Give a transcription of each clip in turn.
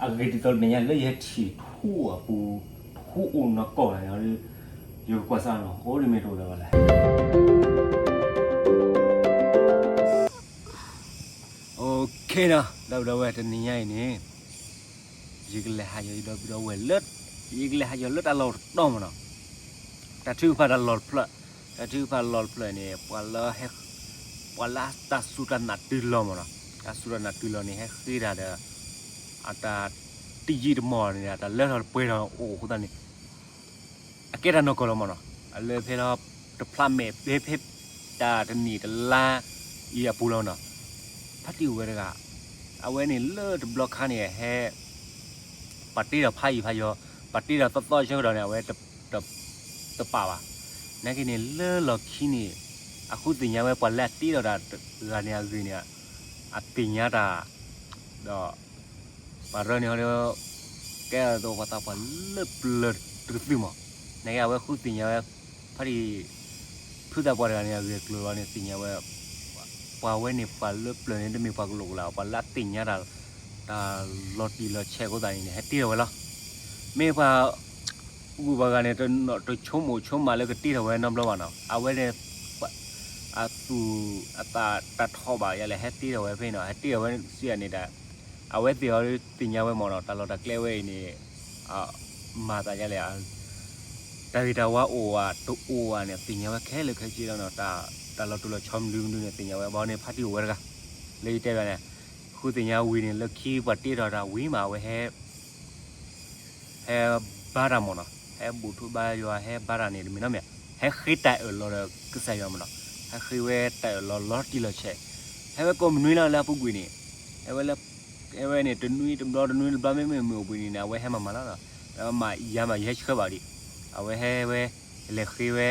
အဂ့ၢ်ဒ်သိးတနံၤညါလၢယဟဲထံၣ်ထူအပူၤ, ထူအိၣ်နီၢ်ကီၢ်န့ၣ်ဒီး ယကကွၢ်စၢ်နီၤ အိၣ်ဒ်မ့ၢ်တအိၣ်လၢၤဘၣ်လဲၣ်. အိၣ်ခ့နီၤ ဒီပုၢ်ဒီဝဲၢ် တနံၤညါအံၤန့ၣ် ယကလဲၤဟးယီၤယဒီပုၢ်ဒီဝဲၢ်လၢ ယကလဲၤဟးယီၤလၢတၢ်လီၢ်တတီၤမ့ၢ်နီၤ. တၢ်ထုကဖၣ်တၢ်လီၢ်တဖျၢၣ်, တၢ်ထုကဖၣ်လီၢ်တဖျၢၣ်န့ၣ် ပှၤလၢ ပှၤလၢတၢ်စူၢ်တၢ်နာ်တုၤလီၤမ့ၢ်နီၤ. တၢ်စူၢ်တၢ်နာ်တုၤလီၤန့ၣ် ဟဲဃ့တၢ်ဒီး အတၢ်တယံာ်တမီၢ်န့ၣ် အတၢ်လၢထီၣ်တပှဲၤထီၣ်အိၣ်အဃိသတးန့ၣ် အကဲတၢ်နီၢ်ကီၢ်လီၤမ့ၢ်နီၤ. အလၢဖဲလီၤ တဖျးမဲာ်ဖဲဖဲ တၢ်တနံၣ်တလါအံၤအပူၤလီၤနီၤ. ဖါတံၢ်အိၣ်ဝဲတဂၤ အဝဲန့ၣ်လၢတဘျီခါန့ၣ် ဟဲ ပှၤတ့ထီၣ်ဖးယံာ်ဖးယီၤ, ပှၤတ့ထီၣ်သီသီဆၢကတီၢ်န့ၣ် အဝဲ တပာ်ဘၣ်. နာ်က့န့ၣ် လၢလီၢ်ခံန့ၣ် အဃုသ့ၣ်ညါဝဲပှၤလၢအတ့ထီၣ်တၢ်တဂၤန့ၣ်အဂ့ၢ်န့ၣ် အသ့ၣ်ညါတၢ် ဒီး ပှၤရၢန့ၣ်ဟီဒီး ကဲသိးပှၤသးပှၢ်လၢပျၢၤတကသုၣ်မး, နာ်က့အဝဲဃုသ့ၣ်ညါဝဲ ဖါတံၢ် ဖုသးပှၢ်တဂၤန့ၣ် အဂ့ၢ်အကျိၤလီၤန့ၣ် သ့ၣ်ညါဝဲ ပှၤဝဲန့ၣ် ပှၤလၢပျၢၤန့ၣ် တမ့ၢ်ပှၤကလိာ်ကလာ်, ပှၤလၢအသ့ၣ်ညါတၢ် တၢ်လီၤတံၢ်လီၤဆဲးအဃိသတးန့ၣ် ဟဲတ့ထီၣ်ဝဲလီၤ. မ့ၢ်ပှၤ ဂုၤပှၤဂၤန့ၣ် တဆိကမိၣ်ဆိကမးလၢကတ့ထီၣ်ဝဲနီတဘျီဘၣ်နီၤ. အဝဲန့ၣ် အသူၣ်အသးတၢ်ထီၣ်ဘၣ်ယဲလဲၣ် ဟဲတ့ထီၣ်ဝဲဖဲန့ၣ်နီၤ, ဟဲတ့ထီၣ်ဝဲစံးန့ၣ်ဒီး အဝဲသ့ၣ်အီၤသ့ၣ်ညါဝဲမ့ၢ်နီၤ, တၢ်လီၢ်တၢ်ကျဲဝဲအံၤန့ၣ် မၤသးယဲလဲၣ် တၢ်ဂ့ၤတၢ်ဝါအိၣ်ဧါ တအိၣ်ဧါန့ၣ် သ့ၣ်ညါဝဲခဲလၢာ်ခဲဆ့လီၤနီၤ. တၢ်လီၤတိၢ်လီၤဆီမနုၤမနုၤန့ၣ် သ့ၣ်ညါဝဲ ဘၣ်န့ၣ် ဖါတံၢ်အိၣ်ဝဲတဂၤ လၢယတဲဘၣ်န့ၣ် ဃုသ့ၣ်ညါဝံၤန့ၣ် လၢခံပှၤတ့ထီၣ်တၢ်ဝံၤမး အဝဲဟဲ ဟဲဘါတၢ်မ့ၢ်နီၤ, ဟဲဘူၣ်ထူဘါယွၤ ဟဲဘါတၢ်န့ၣ် တမ့ၢ်နီတမံၤ, ဟဲဃ့တၢ်အၢၣ်လီၤဒီးကစၢ်ယွၤမ့ၢ်နီၤ, ဟဲဃ့ဝဲတၢ်အၢၣ်လီၤလီၤတံၢ်လီၤဆဲး, ဟဲဝဲကိးမနုၤလၢလၢအပူၤကွံာ်န့ၣ်, ဟဲဝဲလၢ ဟဲဝဲန့ၣ် တနွံတဘျီတနွံတဘျီ မ့မ့ၢ်မ့ၢ်အိၣ်ဘှံးနံၤန့ၣ် အဝဲဟဲမၤမၤလီၤနီၤ, မၤယၤမး ယဟဲဆှၢဘၣ်ဒံး, အဝဲဟဲဝဲ လဲၤဃ့ဝဲ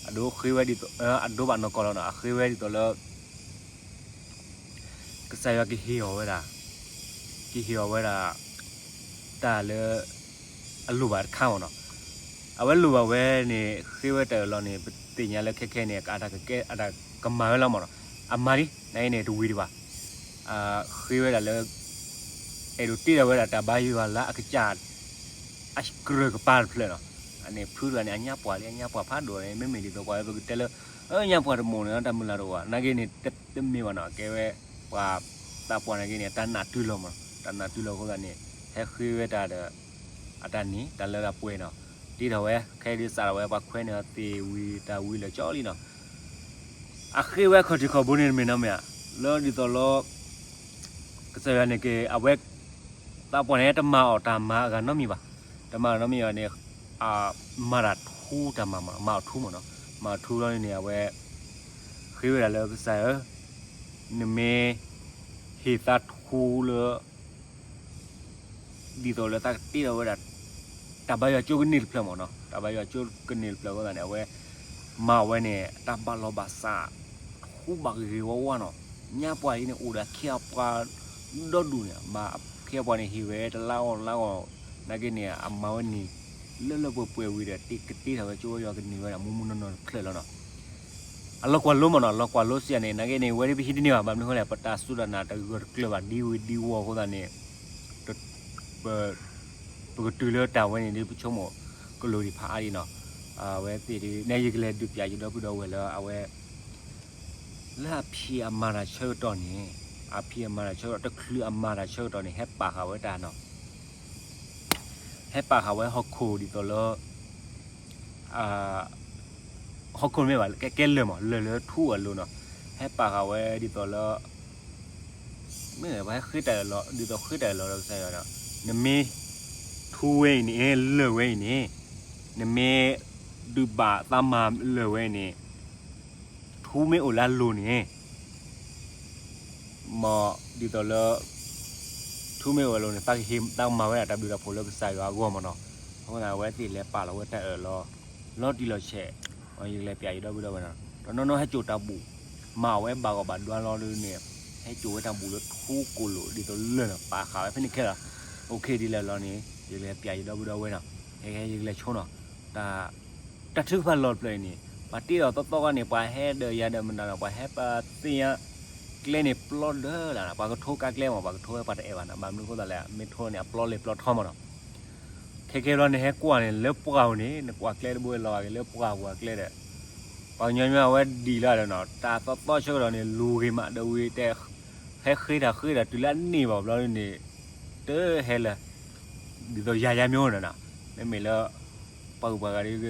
အဒိဃ့ဝဲဒ်သိး အဒိဘၣ်နီၢ်ကီၢ်လီၤနီၤ, အဃ့ဝဲဒ်သိးလၢ ကစၢ်ယွၤကဟ့ၣ်အီၤဝဲဒၣ်, ကဟ့ၣ်အီၤဝဲဒၣ် တၢ်လၢ အလိၣ်ဘၣ်တခါမ့ၢ်နီၤ, အဝဲလိၣ်ဘၣ်ဝဲန့ၣ် ဃ့ဝဲတၢ်အၢၣ်လီၤန့ၣ် ပသ့ၣ်ညါလၢခဲခဲန့ၣ် အတၢ်ကကဲ အတၢ်ကမၤဝဲလီၤမ့ၢ်နီၤ, အမၤလံ နာ်က့န့ၣ် တဝံၤဒံးဘၣ်, ဃ့ဝဲဒၣ်လၢ အဲၣ်ဒိးတ့ထီၣ်ဝဲဒၣ်တၢ်ဘါယွၤလၢအကစၢ် အကြၢးကပၤတဖျၢၣ်နီၤ, အန့ၣ်ဖုတဂၤန့ၣ် အညါပှၢ်လံ အညါပှၢ်ဖးဒိၣ်န့ၣ် မ့မ့ၢ်ဒ်သိးပှၤဝဲပကတဲလၢ ညါပှၢ်တမိၣ်န့ၣ် တၢ်မုၢ်လၢ်တအိၣ်ဘၣ်, နာ်က့န့ၣ် တမ့ၢ်ဘၣ်နီၤ, ကဲဝဲ ပှၤသးပှၢ်နာ်က့န့ၣ် တၢ်နာ်တုၤလီၤမ့ၢ်နီၤ, တၢ်နာ်တုၤလီၤအဃိသတးန့ၣ် ဟဲဃ့ဝဲတၢ်ဒီး အတၢ်နံၤ တၢ်လၢတၢ်ပှဲၤနီၤ, တ့ထီၣ်ဝဲ ခဲဒုးစးထီၣ်ဝဲ ပှၤခွဲးန့ၢ်အီၤသ့ၣ်ဝံၤ တၢ်ဝံၤလၢာ်ကၠီလံနီၤ, အဃ့ဝဲခီၣ်ထံးခီၣ်ဘိန့ၣ်တမ့ၢ်နီတမံၤဧါ, လၢဒ်သိးလၢ ကစၢ်ယွၤန့ၣ်က့ၤ အဝဲ သးပှၢ်န့ၣ် တမၤအီၣ်တၢ်မၤအဂၤနီတမံၤဘၣ်, တမၤအီၤနီတမံၤဘၣ်န့ၣ် မၤတၢ်ထူတၢ်မၤမ့ၢ်နီၤ, မၤအီၤထူမ့ၢ်နီၤ, မၤအီၤထူလီၤန့ၣ် အဝဲ ဃ့ဝဲဒၣ်လၢကစၢ်ဧၢ, နမ့ၢ် ဟ့ၣ်သးထူလၢ ဒ်သိးလၢသးကတ့ထီၣ်ဝဲဒၣ် တၢ်ဘါယွၤကၠိကန့ၢ်တဖျၢၣ်မ့ၢ်နီၤ, တၢ်ဘါယွၤကၠိကန့ၢ်တဖျၢၣ်အဃိသတးန့ၣ် အဝဲ မၤဝဲန့ၣ် တၢ်ဘၣ်လီၤဘၣ်စး ထူဘၣ်ဂ့ၤဂ့ၤဝါဝါနီၤ, ညါပှၢ်အံၤန့ၣ် အိၣ်ဒီးအခ့အပှၤ ဒီဒူၣ်န့ၣ် မ့ၢ်အခ့အပှၤန့ၣ် ဟ့ၣ်ဝဲတလါဂီၢ်လါဂီၢ်, နာ်က့န့ၣ် အမၤဝဲန့ၣ် လၢလၢပှဲၤပှဲၤဝံၤဒီး တ့ကတ့ထီၣ်ဝဲကၠိဝဲယွၤကန့ၢ်ဝဲဒၣ်မူမူနီၢ်နီၢ်တဖျၢၣ်လီၤနီၤ. အလီၢ်ကွၢ်လိမ့ၢ်နီၤ, လီၢ်ကွၢ်လိစံးန့ၣ် နာ်က့န့ၣ် ဝဲဒၣ်ပဟံးတန့ၢ်ဘၣ်, ဘၣ်မနုၤအဃိလဲၣ်, ပတၢ်စူၢ်တၢ်နာ်တဂၢၢ်တကျၢၤဘၣ်ဒ်ဝံၤဒ်ဝီၤအဃိသတးန့ၣ် ပ ပကတုၤလၢတၢ်ဝဲန့ၣ်ဒီး ပဆိကမိၣ်ကလိၣ်ဒံးဖးအါဒံးနီၤ. အဝဲသ့ၣ်ဒ်န့ၣ် ယကလဲၤဒုးပျးယဒီပုၢ်ဒီဝဲၢ်လၢအဝဲ လၢအဖံးအမၤတၢ်ဆၢကတီၢ်န့ၣ်, အဖံးအမၤတၢ်ဆၢကတီၢ် တချုးအမၤတၢ်ဆၢကတီၢ်န့ၣ် ဟဲပာ်ဃာ်ဝဲတၢ်နီၤ, ဟဲပာ်ဃာ်ဝဲဟီၣ်ခိၣ်ဒ်သိးလၢ ဟီၣ်ခိၣ်မ့ၢ်ဘၣ် ကဲလၢၢ်မး လၢၢ်လၢထူအလိၤနီၤ, ဟဲပာ်ဃာ်ဝဲဒ်သိးလၢ မ့ၢ်ပှၤဟဲဃ့တၢ်အၢၣ်လီၤ ဒ်သိးဃ့တၢ်အၢၣ်လီၤဒီးကစၢ်ယွၤဒီး နမ့ၢ် ထူဝဲအံၤန့ၣ် လၢၢ်ဝဲအံၤန့ၣ် နမ့ၢ် ဒုးဘၣ်သးမၤလၢၢ်ဝဲအံၤန့ၣ် ထူမ့ၢ်အိၣ်လၢအလိၤန့ၣ် မ့ၢ်ဒ်သိးလၢ ထူမ့ၢ်အိၣ်အလိၤန့ၣ် သးကမၤဝဲဒၣ်တၢ်ဘျုးတၢ်ဖှိၣ်လၢကစၢ်ယွၤအဂီၢ်မးနီၤ. အဃိသတး အဝဲသ့ၣ်လဲၤပာ်လီၤဝဲတၢ်အၢၣ်လီၤ လီၤတံၢ်လီၤဆဲး, ယကလဲၤပျးယဒီပုၢ်ဒီဝဲၢ်နီၤ, တနီၤနီၤဟဲစိာ်တၢ်ဘူၣ် မၤအီၣ်ဝဲဘၣ်ဂီၢ်ဘၣ်ဒွါလီၤဒ်န့ၣ်, ဟဲစိာ်ဝဲတၢ်ဘူၣ်လၢထူကိၣ်လိာ် ဒ်သိးလၢၢ်နီၤ ပာ်ဃာ်ဝဲဖဲန့ၣ်ခဲလၢာ်, အိၣ်ခ့ဒ်လဲၣ်လီၤန့ၣ် ယကလဲၤပျးယဒီပုၢ်ဒီဝဲၢ်နီၤ, ယကလဲၤဆိနီၤ, တၢ် တၢ်ထုကဖၣ်လီၢ်တဖျၢၣ်အံၤန့ၣ် ပှၤတ့ဒီးသီသီခါန့ၣ် ပှၤဟဲဒီးယၤဒီးမတၤဒီး ပှၤဟဲပသ့ၣ်ညါ ကျဲန့ၣ်ပျီဒၢလၢ်နီၤ, ပှၤကထိကါကျဲမး, ပှၤကထိဝဲပှၤတအဲၣ်ဘၣ်နီၤ, ဘၣ်မနုၤအဃိသတးလဲၣ်, မ့ၢ်ထိန့ၣ် အပျီလဲၤပျီထီမးနီၤ. ခဲခဲဘျီနဟဲကွၢ်န့ၣ် လၢပှၢ်ပူၤန့ၣ် နကွၢ်ကျဲတဘိလီၤဂ့ၤ လၢပှၢ်ပူၤအကျဲဒီး ပှၤကညီမ့ၢ်အဝဲဒံးလၢ်ဒီးနီၤ, တၢ်သီသီဆၢကတီၢ်န့ၣ် လူၤဂ့ၤမး ဒီးဝံၤတဲ ဟဲဃ့တၢ်ဃ့ဒီး တုၤလၢအန့ၢ်ဘၣ်ဘျီန့ၣ် တဟဲလၢ ဒ်သိးယၤယၤမ့ၢ်အိၣ်ဒီးနီၤ, မ့မ့ၢ်လၢ ပှၤဂုၤပှၤဂၤဒီး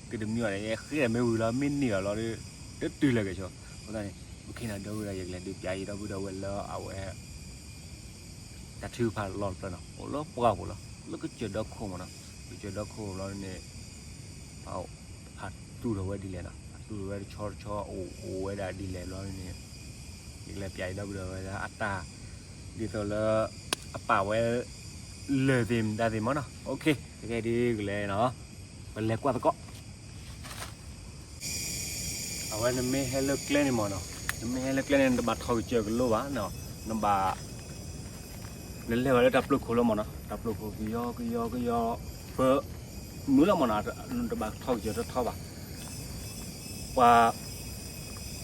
ကတမံၤအီၤဒီး ယဃ့ဒီးမ့ၢ်ဝံၤလီၤ မ့ၢ်န့ၢ်ဘၣ်ဘျီဒီး တတုၤလၢၤက့ၤဆိ. အဃိသတးန့ၣ် okay နီၤ, ဒီပုၢ်ဒီဝဲၢ် ယကလဲၤဒုးပျးယဒီပုၢ်ဒီဝဲၢ်လၢအဝဲ တၢ်ထုကဖၣ်လီၢ်တဖျၢၣ်နီၤ, အိၣ်လၢပှၢ်ပူၤလီၤ, လၢကစၢၢ်ဒီခိၣ်မးနီၤ, ကစၢၢ်ဒီခိၣ်ဘျီန့ၣ် အတူၢ်ထီၣ်ဝဲဒ်လဲၣ်နီၤ, အတူၢ်ထီၣ်ဝဲတဆီတဆီ အိၣ်အိၣ်ဝဲဒၣ်ဒ်လဲၣ်ဘျီန့ၣ် ယကလဲၤပျးယဒီပုၢ်ဒီဝဲၢ်လၢအတၢ် ဒ်သိးလၢ အပာ်ဝဲ လၢၢ်သ့ၣ်မတၤသ့ၣ်မးနီၤ. okay ခဲကဲဒ်ကလဲၤနီၤ, ပလဲၤကွၢ်သကိး အဝဲနမ့ၢ်ဟဲလၢကျဲန့ၣ်မးနီၤ, နမ့ၢ်ဟဲလၢကျဲန့ၣ် နတဘၣ်ထီၣ်ကစၢၢ်ကလိဘၣ်နီၤ, နဘၣ် နလဲၤဘၣ်လၢတၢ်ပျိာ်ခိၣ်လီၤမးနီၤ, တၢ်ပျိာ်ခိၣ်ကယီကယီကယီ ပမုာ်လီၤမးနီၤ, နတဘၣ်ထီၣ်ကစၢၢ်ထီထီဘၣ်. ပှၤ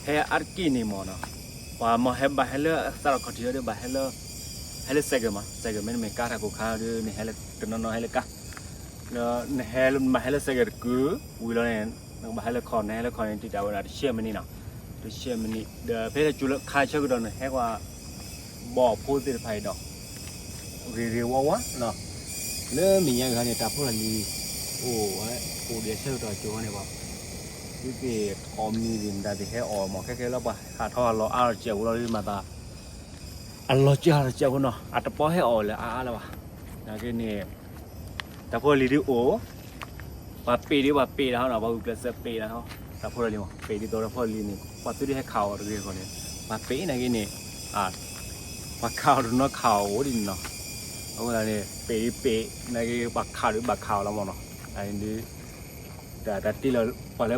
ဟဲအါတက့ၢ်န့ၣ်မးနီၤ, ပှၤမ့ၢ်ဟဲဘၣ်ဟဲလၢအသးထီၣ်ခီၣ်ထံးဒီးဘၣ်ဟဲလၢ ဟဲလၢစဲးကဲးမး, စဲးကဲး မ့တမ့ၢ်ကါတၢ်ကိၢ်ခါဒီး နဟဲလၢတနီၤနီၤဟဲလၢကါ နဟဲမၤဟဲလၢစဲးကဲးတကုာ် ဝံၤလီၤန့ၣ် နကဘၣ်ဟဲလၢခီၣ် နဟဲလၢခီၣ်န့ၣ် တံာ်တာ်ဝဲဒၣ်တဆံမံးနံးနီၤ, တဆံမံးနံး ဒီးဖဲတၢ်စူၤလၢခါဆၢကတီၢ်န့ၣ် ဟဲကွၢ် ဘီၣ်ဖိသ့ၣ်တဖၣ်အံၤဒီး ဂ့ၤဂ့ၤဝါဝါနီၤ, လၢမဲာ်ညါဂၤန့ၣ် တၢ်ဖိတၢ်လံၤ အိၣ်ဝဲ အိၣ်ဒံးဆၢကတီၢ်ကၠိန့ၣ်ဘၣ်, သုသ့ၣ်ထီၣ်မံၤသ့ၣ်မတၤသ့ၣ်ဟဲအီၣ်မး ခဲကဲလၢပှၤဟးထီၣ်အလီၢ်အါထီၣ်စဲးဖိလီၤဒ်မၤသး အလီၤစၢၤအါထီၣ်စဲးဖိနီၤ, အတပီဟဲအီၣ်လၢအါအါလၢၤဘၣ်, နာ်က့န့ၣ် တၢ်ဖိတၢ်လံၤဒ်အိၣ် ပှၤပ့ၤဒ်ပှၤပ့ၤတၢ်ဟီနီၤ, ပှၤဂုာ်ကျဲးစၢးပ့ၤတၢ်ဟီ, တၢ်ဖိတၢ်လံၤမး ပ့ၤဒ်သိးတၢ်ဖိတၢ်လံၤန့ၣ် ပှၤသုတဟဲခးအီၤတဂ့ၤအဂီၢ်န့ၣ် ပှၤပ့ၤနာ်က့န့ၣ် ပှၤခးအီၤတနီ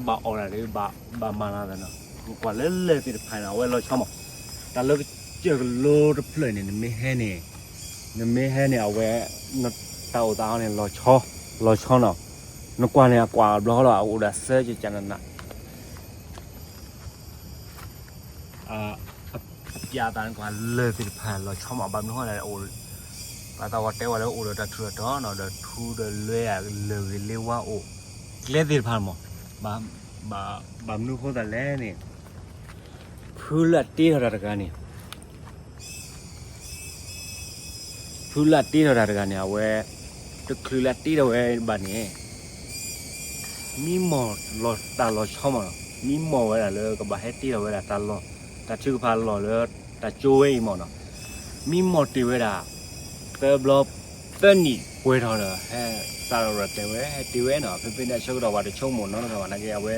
ၤခးအီၤအိၣ်ဒ်န့ၣ်နီၤ, အဃိသတးန့ၣ် ပ့ၤဒ်ပ့ၤ နာ်က့ပှၤခးဒ်ဘၣ်ခးအီၤလီၤမးနီၤ, အန့ၣ်ဒ် တၢ်တ့လီၤ ပှၤလၢဘၣ်အီၣ်တၢ်ဒီး ဘၣ်မၤလီၤသးနီၤ, ကွၢ်လၢလၢၢ်သ့ၣ်တဖၣ်န့ၣ် အဝဲလီၤဆီမး, တၢ်လၢကစၢၢ်ကလိတဖျၢၣ်န့ၣ် နမ့ၢ်ဟဲန့ၣ် နမ့ၢ်ဟဲန့ၣ် အဝဲ တၢ်အိၣ်သးဟီန့ၣ် လီၤဆီ လီၤဆီနီၤ, နကွၢ်န့ၣ် အကွၢ်ဘျီလီၤ အအိၣ်ဒီးစၢကကနန အပျးအသးန့ၣ် ကွၢ်လၢၢ်သ့ၣ်တဖၣ်လီၤဆီမး, ဘၣ်မနုၤဃိလဲၣ် အိၣ် ပှၤသးဝဲတဲဝဲလၢအိၣ်ဒီးတၢ်ထူးတၢ်တီၤနီၤ, ဒီးထူဒီးလွဲအလၢၢ်ဂ့ၤလ့ဝါအိၣ် ကျဲသ့ၣ်တဖၣ်မး, ဘၣ်မနုၤဃိသတးလဲၣ်န့ၣ် ဖုလၢအတ့ထီၣ်တၢ်တဂၤန့ၣ် ဖုလၢအတ့ထီၣ်တၢ်တဂၤန့ၣ် အဝဲ တချုးလၢအတ့ထီၣ်ဝဲဘၣ်န့ၣ် မံမီၢ်လီၤတၢ်လီၤဆီမးနီၤ, မံမီၢ်ဝဲဒၣ်လၢကဘၣ်ဟဲတ့ထီၣ်ဝဲဒၣ်တၢ်လီၢ် တၢ်ထုကဖၣ်လီၢ်လၢ တၢ်ကၠိဝဲအံၤမးနီၤ, မံမီၢ်တ့ၢ်ဝဲဒၣ် သၢဘျီ သၢနံၣ်ပှဲၤထီၣ်ဒီး ဟဲစးထီၣ်တဲဝဲ ဟဲတ့ၢ်ဝဲနီၤ, ဖဲဖဲန့ၣ်အဆၢကတီၢ် ပှၤတဆိကမိၣ်နီတဂၤဘၣ် နာ်က့အဝဲ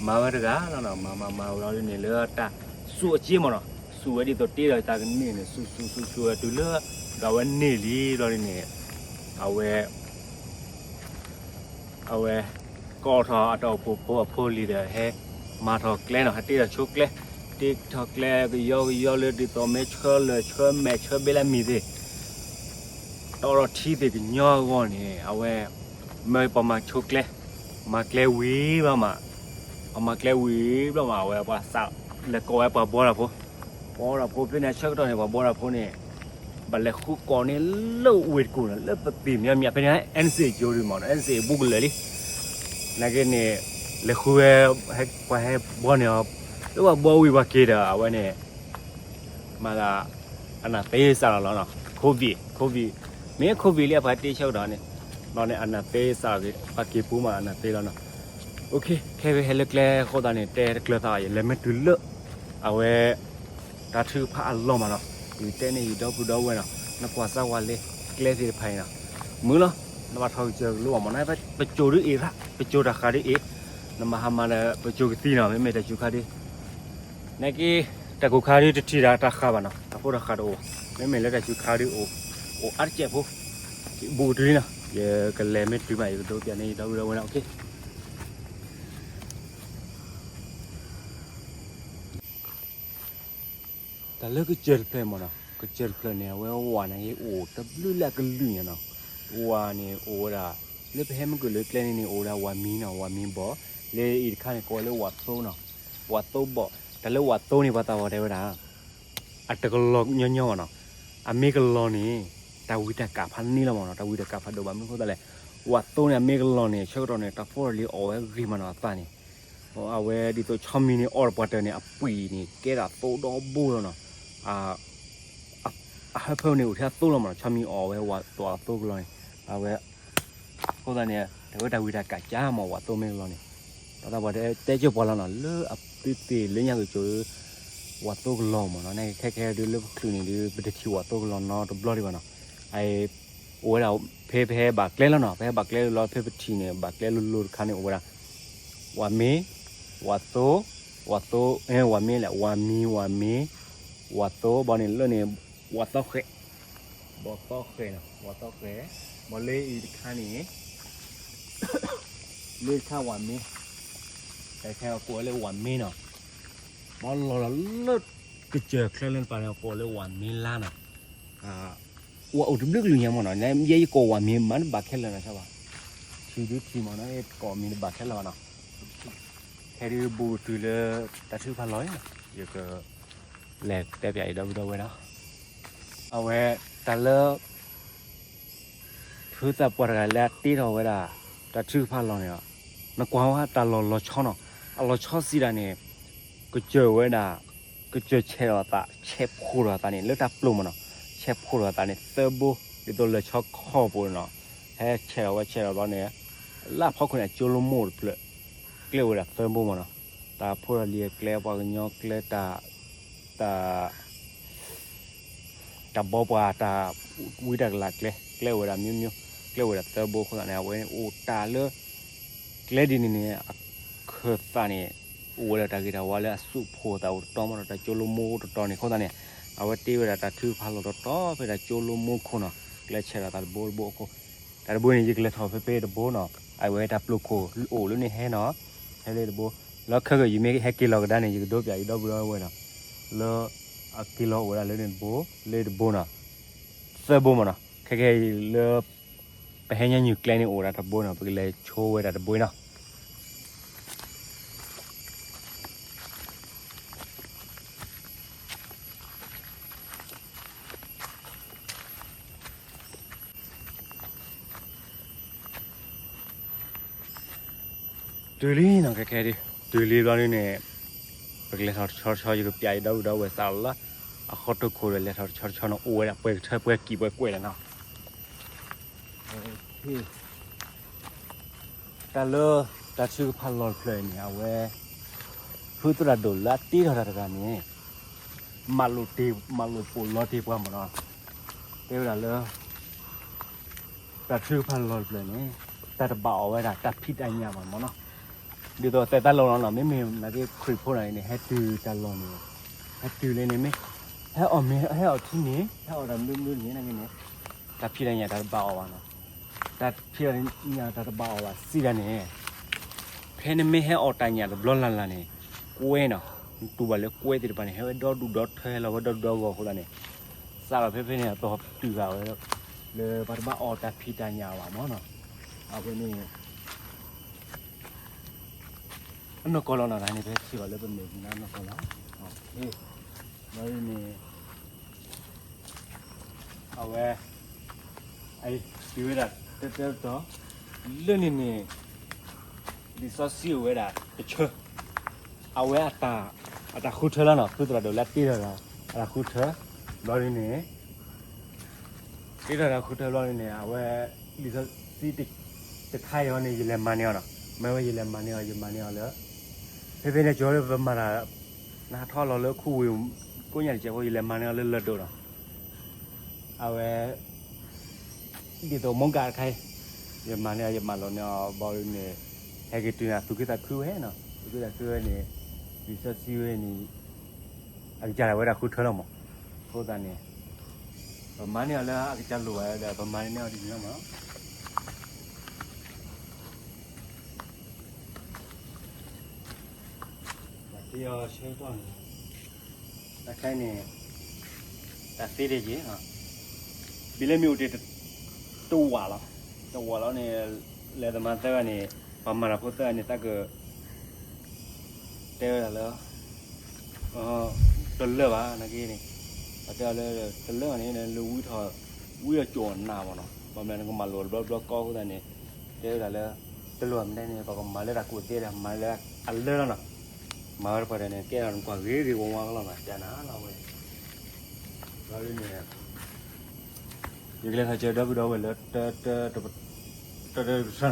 မၤဝဲတဂၤလီၤနီၤ, မၤမၤမၤဝဲလီၤဒ်န့ၣ် လၢတၢ်စူၣ်အစ့မးနီၤ, စူၣ်ဝဲဒ်သိးတ့ထီၣ်တၢ်ကန့ၢ်န့ၣ် စူၣ်စူၣ်စူၣ်စူၣ်ဝဲတုၤလၢ ဒီးအဝဲန့ၢ်လံလီၤဒ်န့ၣ် အဝဲ အဝဲ ကိးထီၣ်အတၢ်အိၣ်ဖှိၣ်ဖိအဖိလံၤဒီး ဟဲမၤထီၣ်ကျဲနီၤ, ဟဲတ့ထီၣ်ဆိကျဲ, တ့ထီၣ်ကျဲကယီကယီလၢဒ်သိးမ့ၢ်ဆှၢလၢာ်ဆှၢမဲာ်ဆှၢဘ့လၢမံၤသ့ၣ်, တီထီၣ်ထံသ့ၣ်ကညီအဂီၢ်န့ၣ် အဝဲ မၢပှၤမၤဆိကျဲ, မၤကျဲဝံၤဘျီမး, အမၤကျဲဝံၤဘျီမး အဝဲပှၤစးလဲၤကိးဝဲပှၤဘှီတၢ်ဖိ, ဘှီတၢ်ဖိဖဲန့ၣ်အဆၢကတီၢ်န့ၣ် ပှၤဘှီတၢ်ဖိန့ၣ် ဘၣ်လဲၤဃုကိးန့ၣ်လၢဝ့ၢ်တကူၣ်န့ၣ် လၢပသ့ၣ်မညီမညီ ဖဲန့ၣ် NCA ကၠိဒ်မးနီၤ, NCA ဘူးကလၢာ်လံ, နာ်က့န့ၣ် လဲၤဃုဝဲ ပှၤဟဲဘှီန့ၣ် လၢပှၤဘှီဝံၤပှၤက့ၤဒီး အဝဲန့ၣ် မၤသး အနၢ်သ့စးလီၤလီၤနီၤ, COVID COVID မ့ၢ် COVID လံအပှၤတ့ဆၢကတီၢ်န့ၣ်, ဘျီန့ၣ် အနၢ်သ့စးလီၤက့ၤ ပှၤက့ၤပူၤမးအနၢ်သ့လီၤနီၤ, okay ခဲဂ့ၤဟဲလၢကျဲအဃိသတးန့ၣ် တဲတကျၢၤသးအီၤ ယလဲၤမ့ၢ်တုၤလၢ အဝဲ တၢ်ထုကဖၣ်အလီၢ်မးနီၤ, ယတဲန့ၢ်ယဒီပုၢ်ဒီဝဲၢ်နီၤ, နကွၢ်စၢ်ဝဲလၢကျဲသ့ၣ်တဖၣ်အံၤနီၤ, မုာ်လီၤ, နဘၣ်ထီၣ်ကစၢၢ်ကလိအီၤမးနီၤ, ပစိၤဒ်အံၤရၣ် ပစိၤတၢ်ဃာ်ဒ်အံၤ, နမၤဟါမၢ်ဒီး ပစိၤကသံနီၤ, မ့မ့ၢ်တၢ်စူၤခါဒ် နာ်က့ တၢ်ကိၢ်ခါဒ်တထံၣ်တၢ်တၢ်ဃာ်ဘၣ်နီၤ, တၢ်ဖိတၢ်ဃာ်တအိၣ်, မ့မ့ၢ်လၢတၢ်စူၤခါဒ်အိၣ်, အိၣ်အါတကဲးဖိ, ဘူးကတုၤလံနီၤ, ယကလဲၤမ့ၢ်တုၤမး ယကဒိးပျးန့ၢ်ယဒီပုၢ်ဒီဝဲၢ်နီၤ, okay တၢ်လၢကစၢၢ်တဖျၢၣ်မးနီၤ, ကစၢၢ်တဖျၢၣ်န့ၣ် အဝဲဝၣ်နာ်က့အိၣ်တဘျုးလၢအကလုာ်ညါနီၤ, ဝၣ်န့ၣ်အိၣ်ဝဲဒၣ်, လၢပဟဲမုၢ်ကၢၢ်လၢကျဲန့ၣ်န့ၣ် အိၣ်ဝဲဒၣ်ဝၣ်မံနီၤ, ဝၣ်မံဘီၣ်, လၢအံၤတခါန့ၣ် ကိးဝဲလၢဝၣ်သိနီၤ, ဝၣ်သိဘီၣ်, တၢ်လၢဝၣ်သိန့ၣ် ပှၤသးပှၢ်တဲဝဲဒၣ် အတကလီၤညီညီဘၣ်နီၤ. အမ့ၢ်ကလီၤန့ၣ် တၢ်ဝံတၢ်ကးဖးန့ၢ်လီၤမးနီၤ, တၢ်ဝံတၢ်ကးဖးဒိၣ်ဘၣ်. မနုၤအဃိသတးလဲၣ်, ဝၤသိန့ၣ် အမ့ၢ်ကလီၤန့ၣ် ဆၢကတီၢ်န့ၣ် တၢ်ဖိတၢ်လံၤအီၣ်ဝဲဂ့ၤမးနီၤ, အသၣ်န့ၣ်. အဝဲဒ်သိးဆီမံၤန့ၣ် အီၣ်တပှၢ်တၢၢ်န့ၣ် အပှံာ်န့ၣ် ကဲဒၣ်သိဒီဘိလီၤနီၤ. အဟၢဖၢန့ၣ်အိၣ်ထဲအသိလီၤမးနီၤ, ဆီမံၤအီၣ်ဝဲဝၤသိးအသိကလီၤန့ၣ်. အဝဲ အဃိသတးန့ၣ် တဝဲတၢ်ဝံတၢ်ကးကၢမး ဝၤသိမ့ၢ်ကလီၤန့ၣ်. တၢ်သးပှၢ်တဲတဲကၢပှၤလီၤနီၤ, လၢအသုသ့ၣ်လၢညါက့ၤကၠိ ဝၤသိကလီၤမးနီၤ, နခဲခဲဒုးလၢပချုးန့ၣ်ဒုး ပတထံၣ်ဝၤသိကလီၤနီတဘျီဒံးဘၣ်နီၤ. အ အိၣ်ဝဲဒၣ် ဖဲပဟဲဘၣ်ကျဲလီၤနီၤ, ပဟဲဘၣ်ကျဲလီၤ ဖဲပထံၣ်န့ၣ် ဘၣ်ကျဲလိၤလိၤတခါန့ၣ် အိၣ်ဝဲဒၣ် ဝၤမ့ၤ, ဝၤသိ, ဝၤသိ, ဝၤမ့ၤလဲၣ်, ဝၤမံၤ, ဝၤမ့ၤ, ဝၤသိ, ဘၣ်န့ၣ်လၢန့ၣ် ဝၤသီဃဲး, ဝၤသီဃဲးနီၤ, ဝၤသီဃဲး, ဘၣ်လၢအံၤတခါန့ၣ် လၢတခါဝၤမ့ၤ, တခါကိးဝဲလၢဝၤမ့ၤနီၤ. ဘၣ်လီၤလီၤလၢကစၢၢ်ချၢလၢတပၤန့ၣ် ကိးလၢဝၤမ့ၤလါနီၤ. ဝၤအိၣ်တဘျုးကလုာ်ညါမးနီၤ, ယဲယကိးဝၤမ့ၤမးတဘၣ်ခဲလၢာ်နီၤ, ဆၢဘၣ်. ထံဒုထံမးနီၤ, ယကိးမ့ၤတဘၣ်ခဲလၢာ်ဘၣ်နီၤ. ခဲဒုးဘူးတုၤလၢတၢ်ထုကဖၣ်လီၢ်အံၤနီၤ, ယက လဲၤတဲပၠးအံၤဒီပုၢ်ဒီဝဲၢ်နီၤ. အဝဲတၢ်လၢ ဖုသးပှၢ်တဂၤလၢအတ့ထီၣ်ဝဲဒၣ် တၢ်ထုကဖၣ်လီၢ်န့ၣ်, နကွၢ်ဝဲတၢ်လီၢ်လီၤဆီနီၤ, အလီၤဆီစံးဒၣ်န့ၣ် ကစၢၢ်ဝဲဒၣ်, ကစၢၢ်ဆဲးထီၣ်သး ဆဲးဖှိၣ်ထီၣ်သးန့ၣ် လၢတၢ်ပျိာ်မးနီၤ, ဆဲးဖှိၣ်ထီၣ်သးန့ၣ် သၢဘိ, ဒ်သိးလၢဆီခီၣ်ပူၤနီၤ, ဟဲဆဲးထီၣ်ဝဲဆဲးထီၣ်ဘျီန့ၣ် လၢအဖီခိၣ်န့ၣ် အကၠိလိမိၢ်တဖျၢၣ် ကျဲအိၣ်ဝဲဒၣ်သၢဘိမးနီၤ, တၢ်ဖိတၢ်လံၤအကျဲ ပှၤကညီကျဲ တၢ် တၢ်ဘီပှၤ တၢ်ဝံတၢ်ကလၤကျဲ ကျဲအိၣ်ဝဲဒၣ်မျိုးမျိုး, ကျဲအိၣ်ဝဲဒၣ်သၢဘိအဃိသတးန့ၣ် အဝဲန့ၣ်အိၣ်တၢ်လၢ ကျဲဒ်န့ၣ်န့ၣ် အခၢၣ်သးန့ၣ် အိၣ်ဝဲဒၣ်တၢ်ဂ့ၤတၢ်ဝါလၢအစုဖှိၣ်သးအိၣ်တတီၤမးနီၤ, တၢ်ကၠိလိမိၢ်တတီၤန့ၣ်အဃိသတးန့ၣ် အဝဲတ့ဝဲဒၣ်တၢ်ထုကဖၣ်လီၢ်တတီၤဖဲတၢ်ကၠိလိမိၢ်ခိၣ်နီၤ, ကျဲဆဲးထီၣ်သးတဘိတဘိအဃိ တၢ်တဘိန့ၣ် ယကလဲၤထီၣ်ဖဲဖဲတဘိနီၤ, အဝဲတၢ်ပျိာ်ခိၣ်အိၣ်လၢန့ၣ်ဟဲနီၤ, ဟဲလၢတဘိ, လၢခဲကၢ်ယမ့ၢ်ဟဲက့ၤလီၤကဒါန့ၣ် ယကဒိးပၠးယဒီပုၢ်ဒီဝဲၢ်နီၤ, လၢအက့ၤလီၤအိၣ်ဝဲဒၣ်လၢန့ၣ်တဘိ, လၢတဘိနီၤ, သၢဘိမးနီၤ, ခဲကဲလၢ ပဟဲညါညူၣ်ကျဲန့ၣ်အိၣ်ဒၣ်တဘိနီၤ, ပကလဲၤဆိဝဲဒၣ်တဘိနီၤ. တုၤလံနီၤ ခဲခဲဒုး တုၤလံဘျီဒုးန့ၣ် ပကလဲၤထီၣ်တဆီတဆီ ယကပၠးယဒီပုၢ်ဒီဝဲၢ်သးလီၤလၢ အဃီတိၢ်ခိၣ်ဒီး လဲၤထီၣ်တဆီတဆီနီၤ အိၣ်ဝဲဒၣ်ပှဲၤကထၢပှဲၤကံၣ်ပှဲၤကွဲးလီၤနီၤ. တၢ်လၢ တၢ်ထုကဖၣ်လီၢ်တဖျၢၣ်အံၤန့ၣ် အဝဲ ဖုသရၣ်ဒိၣ်လၢအတ့ထီၣ်တၢ်တဂၤန့ၣ် မၤလိာ်တ့ၢ် မၤလိာ်ပိာ်လီၤတ့ၢ်ပှၤမးနီၤ. တဲဝဲဒၣ်လၢ တၢ်ထုကဖၣ်လီၢ်တဖျၢၣ်န့ၣ် တၢ်တဘၣ်အီၣ်ဝဲဒၣ်တၢ်ဖံးတၢ်ညၣ်ဘၣ်မးနီၤ. ဒ်သိးသဲးသးလီၤလီၤနီၤ မ့မ့ၢ်နာ်က့ခရံာ်ဖိန့ၣ်န့ၣ် ဟဲတုၤတၢ်လီၢ်န့ၣ် ဟဲတုၤလၢန့ၣ်မ့ၢ် ဟဲအီၣ်မ့ၤ ဟဲအီၣ်ထံန့ၣ် ဟဲအီၣ်တၢ်မနုၤမနုၤန့ၣ်နာ်က့န့ၣ် တၢ်ဖံးတၢ်ညၣ်တၢ်တဘၣ်အီၣ်ဘၣ်နီၤ. တၢ်ဖံးတၢ်ညၣ်တၢ်တဘၣ်အီၣ်ဘၣ်စံးဒၣ်န့ၣ် ဖဲနမ့ၢ်ဟဲအီၣ်တၢ်ညၣ်တဘျီလၢ်လၢ်န့ၣ် ကွဲနီၤ နတူၢ်ဘၣ်လၢကွဲသ့ၣ်တဖၣ်န့ၣ် ဟဲဝဲဒီဒူၣ်ဒီထၢ ဟဲလီၤဝဲဒီဒူၣ်ဒီဂီၢ်အဃိသတးန့ၣ် စးထီၣ်ဖဲဖဲန့ၣ် အသီတုၤဃာ်ဝဲ လၢပှၤတဘၣ်အီၣ်တၢ်ဖံးတၢ်ညၣ်ဘၣ်မးနီၤ. အဃိန့ၣ် အနီၢ်ကီၢ်လီၤနီၤ တၢ်န့ၣ် ပဟဲထံၣ်ဘၣ်လၢပမဲာ်နါနီၢ်ကီၢ်လီၤ. ဘျီန့ၣ် အဝဲ အံၤတုၤဝဲဒၣ်တၢတၢတတီၤ လၢန့ၣ်န့ၣ် လံာ်စီဆှံအိၣ်ဝဲဒၣ်တဆၢ အဝဲအတၢ် အတၢ်ဃုထၢလီၤနီၤ ဖုသရၣ်ဒိၣ်လၢအတ့ထီၣ်ဒီး အတၢ်ဃုထၢ ဘျီဒ်န့ၣ် တ့ထီၣ်ဒီးဃုထၢဘျီဒ်န့ၣ် အဝဲ လံာ်စီဆှံတခါအံၤန့ၣ် ယလဲၤမၤန့ၢ်အီၤနီၤ မ့ၢ်ဝဲယလဲၤမၤန့ၢ်အီၤ ယမၤန့ၢ်အီၤလၢ ဖဲဖဲန့ၣ် ကၠီလၢပမၤတၢ် နဟးထီၣ်လီၤလၢခူဝ့ၢ်ကိးညါတစဲးဖိ ယလဲၤမၤန့ၢ်အီၤလၢလၢၢ်ဒိၣ်နီၤ အဝဲ ဒ်သိးမိၢ်ကးတခါအံၤ ယမၤန့ၢ်အီၤ ယမၤလီၤန့ၢ်အီၤ ဘျီဒ်န့ၣ် ဟဲက့ၤတုၤန့ၣ် သူၣ်ခုသးခုဝဲနီၤ သူၣ်ခုသးခုဝဲန့ၣ် လံာ်စီဆှံဝဲန့ၣ် အကစၢ်ဒၣ်ဝဲဒၣ်ဃုထၢလီၤမး အဃိသတးန့ၣ် ပမၤန့ၢ်အီၤလၢအကစၢ်လိၣ်ဘၣ်ဒီး ပမၤန့ၢ်အီၤဒ်န့ၣ်လီၤမး တ့အီၤဆၢကတီၢ်န့ၣ် တၢ်ခဲအံၤန့ၣ် တၢ်သ့တ့ၢ်က့ၤ ဘံလၢမ့ၢ်အိၣ်တ့ၢ် တဝာ်လီၤ တဝာ်လီၤန့ၣ် လဲၤသမါသၢဂၤန့ၣ် ပှၤမၤတၢ်ဖိသၢဂၤန့ၣ် သးက တဲဝဲဒၣ်လၢ တလၢာ်ဘၣ် နာ်က့န့ၣ် ပှၤတဲအီၤလၢ တလၢအီၤန့ၣ် လၢဝံထီၣ် ဝံအီၤကၠိၣ်နးမ့ၢ်နီၤ, ဘၣ်မနုၤနကမၤလိာ်တဘျီဘျီကီအဃိသတးန့ၣ် တဲဝဲဒၣ်လၢ တလိၣ်မနုၤန့ၣ် ပကမၤလၢတၢ်ကူၣ်သ့ဒီး မၤလၢအလၢလီၤနီၤ, မၤဝဲတပှၢ်တၢၢ်န့ၣ် ကဲထီၣ်နကွၢ်ဂ့ၤဂ့ၤဝါဝါကလီၤနီၤ, ကနၤလီၤဝဲ လီၤဒ်န့ၣ် ယကလဲၤထီၣ်စၢၤဒီပုၢ်ဒီဝဲၢ်လၢ တ တ တ တ တဆၢ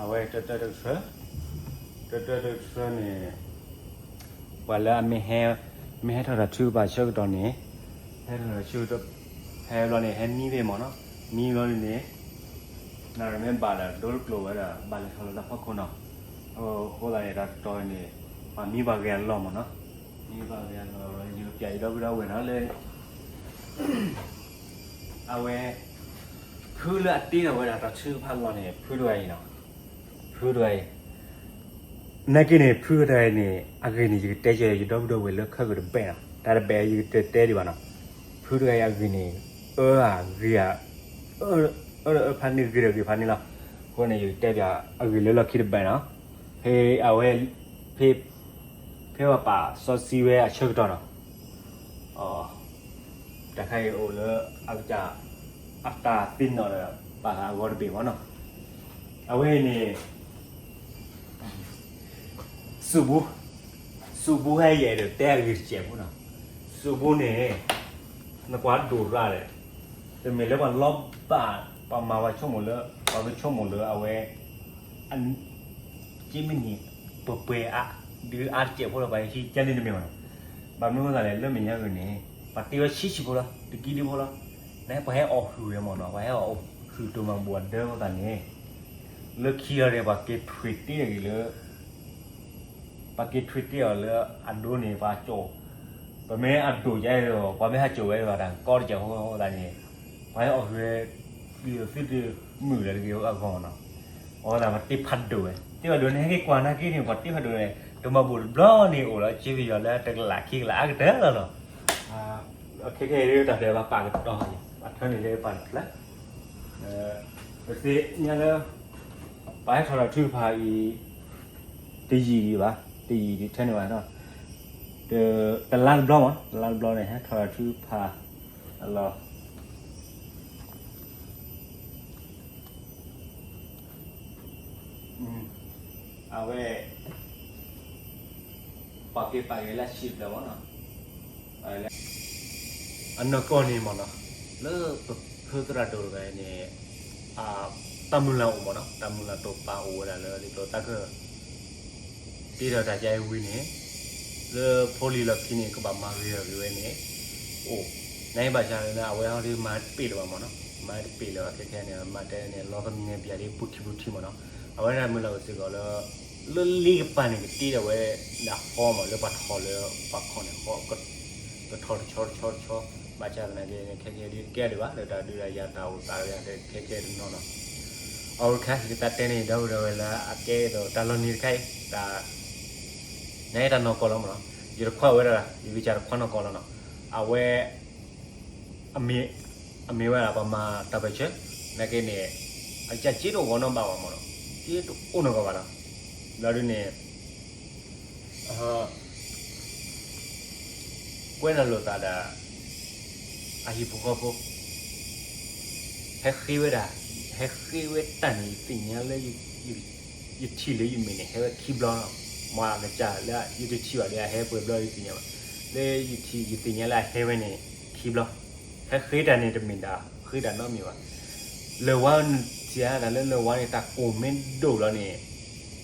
အဝဲတၢတၢတကဆၢ, တၢတၢတကဆၢန့ၣ် ပှၤလၢအမ့ၢ်ဟဲ မ့ၢ်ဟဲထီၣ်တၢ်ထုကဖၣ်ဆၢကတီၢ်န့ၣ် ဟဲထီၣ်တၢ်ထုကဖၣ် ဟဲဘျီန့ၣ် ဟဲမံသ့ၣ်မ့ၢ်နီၤ, မံဘျီန့ၣ် နမ့ၢ်ဘၣ်ဒီးဒိတကျိၤဝဲဒီး ဘၣ်လဲၤထီၣ်လၢတၢ်ဖီခိၣ်နီၤ, အဃိသတးန့ၣ် တၢ်ကတီၢ်န့ၣ် ပှၤမံဘၣ်ဂ့ၤအလီၢ်မ့ၢ်နီၤ, မံဘၣ်ဂ့ၤအလီၢ် ယကပျးယဒီပုၢ်ဒီဝဲၢ်နီၤလၢ အဝဲ ဖုလၢအတ့ထီၣ်ဝဲဒၣ်တၢ်ထုကဖၣ်လီၢ်န့ၣ် ဖုတဂၤအံၤနီၤ, ဖုတဂၤအံၤ, နာ်က့န့ၣ် ဖုတဂၤအံၤန့ၣ် အဂ့ၢ်န့ၣ် ယကတဲက့ၤယဒီပုၢ်ဒီဝဲၢ်လၢခဲကတဘဲနီၤ, တၢ်တဘဲယကတဲတဲဒံးဘၣ်နီၤ, ဖုတဂၤအံၤအဂ့ၢ်န့ၣ် အၢဂ့ၤဧါ, အၢ အၢဖးန့ၢ်ဂ့ၤဒီးဂ့ၤဖးန့ၢ်လီၤ, အဃိန့ၣ် ယကတဲပၠးအဂ့ၢ်လၢလီၢ်ခံတဘဲနီၤ, ဖဲအဝဲ ဖဲ ဖဲပှၤပာ်စီဆှံဝဲအဆၢကတီၢ်နီၤ, တၢ်ခါအံၤအိၣ်လၢ အကစၢ် အတၢ်သ့ၣ်နီၣ်ဒီး ပာ်ဃာ်အဂီၢ်တဘ့ၣ်မ့ၢ်နီၤ, အဝဲန့ၣ် စူးဘူး, စူးဘူးဟဲယအဲၣ်ဒိးတဲအဂ့ၢ်တစဲးဖိနီၤ, စူးဘူးန့ၣ် နကွၢ်ဒိၣ်ရၣ်ဒီး တမ့ၢ်လၢပှၤလီၤဘၣ် ပှၤမၤပှၤဆိကမိၣ်လၢ ပှၤကဆိကမိၣ်လၢအဝဲ က့မ့ၢ်န့ၣ် ပှဲၤပှဲၤအါ ဒုးအါတစဲးဖိလီၤ ပှၤဟံးကဲန့ၣ်တမ့ၢ်ဘၣ်နီၤ, ဘၣ်မနုၤအဃိသတးလဲၣ် လၢမဲာ်ညါဂ့ၤန့ၣ် ပှၤတ့ဝဲဆံးဆံးဖိလီၤ တကံဒံဖိလီၤ, နပှၤဟဲအီၣ်ဟုၣ်ဝဲမ့ၢ်နီၤ ပှၤဟဲအီၣ်ဟုၣ်တိၢ်မၤဘူၣ်အဒၢအဃိသတးန့ၣ် လၢခံလီၤဒီး ပှၤက့ၤထွံၣ်တ့ၢ်ဂ့ၤလၢ ပှၤက့ၤထွံၣ်တ့ၢ်အီၤလၢအဒိန့ၣ် ပှၤကၠိၣ်, ပမ့ၢ်အဒိၣ်ယါဒီး ပှၤမ့ၢ်ဟးကၠိၣ်ဝဲဒီး တၢ်ကီတစဲးဖိအဃိသတးန့ၣ် ပှၤဟဲအီၣ်ဟုၣ်ဝဲ ဒုးသ့ၣ်ဒုးမုာ်လၢတဂ့ၤအဂီၢ်မ့ၢ်နီၤ, အဃိသတးပှၤတ့ဖးဒိၣ်ဝဲ တ့ဖးဒိၣ်န့ၣ် ဟဲက့ၤကွၢ်နာ်က့န့ၣ် ပှၤတ့ဖးဒိၣ်န့ၣ် တိၢ်မၤဘူၣ်တဘျီန့ၣ်အိၣ်လီၤ က့ပယီၤလၢတကလးခံကလးအါကတၢၢ်လီၤနီၤ, ခဲခဲအံၤဒ်တၢ်ဖဲပှၤပာ်ကတီၤ ပှၤထၢန့ၣ်လၢပှၤတဖျၢၣ် ပသ့ၣ်ညါလၢ ပှၤဟဲထီၣ်တၢ်ထုကဖၣ်အံၤ တယံာ်ဒံးဘၣ် တယံာ်ဒံးထဲန့ၣ်ဘၣ်နီၤ, တလါတဘျီမး တလါတဘျီန့ၣ် ဟဲထီၣ်တၢ်ထုကဖၣ်အလီၢ် အဝဲ ပှၤက့ၤပာ်က့ၤလၢဆံးတဖျၢၣ်မးနီၤ, အနီၢ်ကီၢ်န့ၣ်မးနီၤ, လၢပဖုသရၣ်ဒိၣ်တဂၤန့ၣ် တၢ်မုၢ်လၢ်အိၣ်မးနီၤ, တၢ်မုၢ်လၢ်တိာ်ပာ်အိၣ်ဝဲဒၣ်လၢ ဒ်သိးတၢ်က တ့ထီၣ်တၢ်ကါအံၤဝံၤန့ၣ် လၢဖိလံၤလီၢ်ခံန့ၣ် ကဘၣ်မၤဂ့ၤဂ့ၤဝဲန့ၣ် အိၣ်, နဘၣ်ဆၣ်လၢအဝဲဟီဒ်မၤတပ့ၢ်လၢၤဘၣ်မးနီၤ, မၤတပ့ၢ်လၢၤဘၣ်ခဲခဲန့ၣ် မၤတဲန့ၣ် လီၤကမံၤပၠးဒ်ပူထံပူထံမးနီၤ, အဝဲဒၣ်မုၢ်လၢ်အိၣ်စ့ၢ်ကီးလၢ လၢလ့ကပၤန့ၣ် ကတ့ထီၣ်ဝဲဒၣ်ဃီမး လၢပှၤထီၣ်လၢပှၤခီၣ်န့ၣ်ဃီ ကထီၣ်တဆီတဆီတဆီ, ဘၣ်ဆၣ်သနာ်က့န့ၣ် ခဲခဲဒ်တကဲဒံးဘၣ် လၢတၢ်ဒုးတၢ်ယၤတၢ်အိၣ်သးတဂၤခဲခဲတနီၤနီၤ, အဝဲခါ ယကတၢ်တဲန့ၣ် ဒီပုၢ်ဒီဝဲၢ်လၢအကဲဒ်သိးတၢ်လီၤနံၤတခါအံၤ တၢ် နတၢ်နီၢ်ကီၢ်လီၤမးနီၤ, ယတခွါဝဲဒၣ် ယကစၢ်တခွါနီၢ်ကီၢ်လီၤနီၤ, အဝဲ အမ့ၢ် အမ့ၢ်ဝဲဒၣ်ပှၤမၤတၢ်ပၢၢ်ဆၢ နာ်က့န့ၣ် အကစၢ်စ့တအိၣ်နီတဘျီဘၣ်မးနီၤ, စ့တအိၣ်နီတဂၤဘၣ်နီၤ, လီၤဒ်န့ၣ် ကွဲနုာ်လိာ်သးဒီး အဟံၣ်ဖိဃီဖိ ဟဲဃ့ဝဲဒၣ် ဟဲဃ့ဝဲတၢ်န့ၣ် ယသ့ၣ်ညါလၢ ယထံၣ်လၢယမဲာ်န့ၣ် ဟဲဝဲခံဘျီနီၤ, မ့ၢ်အကစၢ်လၢယတထံၣ်ဘၣ်ဒီး အဟဲပှဲၤဘျီယသ့ၣ်ညါဘၣ်, လၢယထံၣ် ယသ့ၣ်ညါလၢအဟဲဝဲန့ၣ် ခံဘျီ, ဟဲဃ့တၢ်န့ၣ်တမ့ၢ်ဒၣ် ဃ့တၢ်နီတမံၤဘၣ်, လၢၢ်ဝါ စံးတၢ်လၢလၢၢ်ဝါန့ၣ် တၢ်ကိၢ်မ့ၢ်ဒိၣ်လီၤန့ၣ်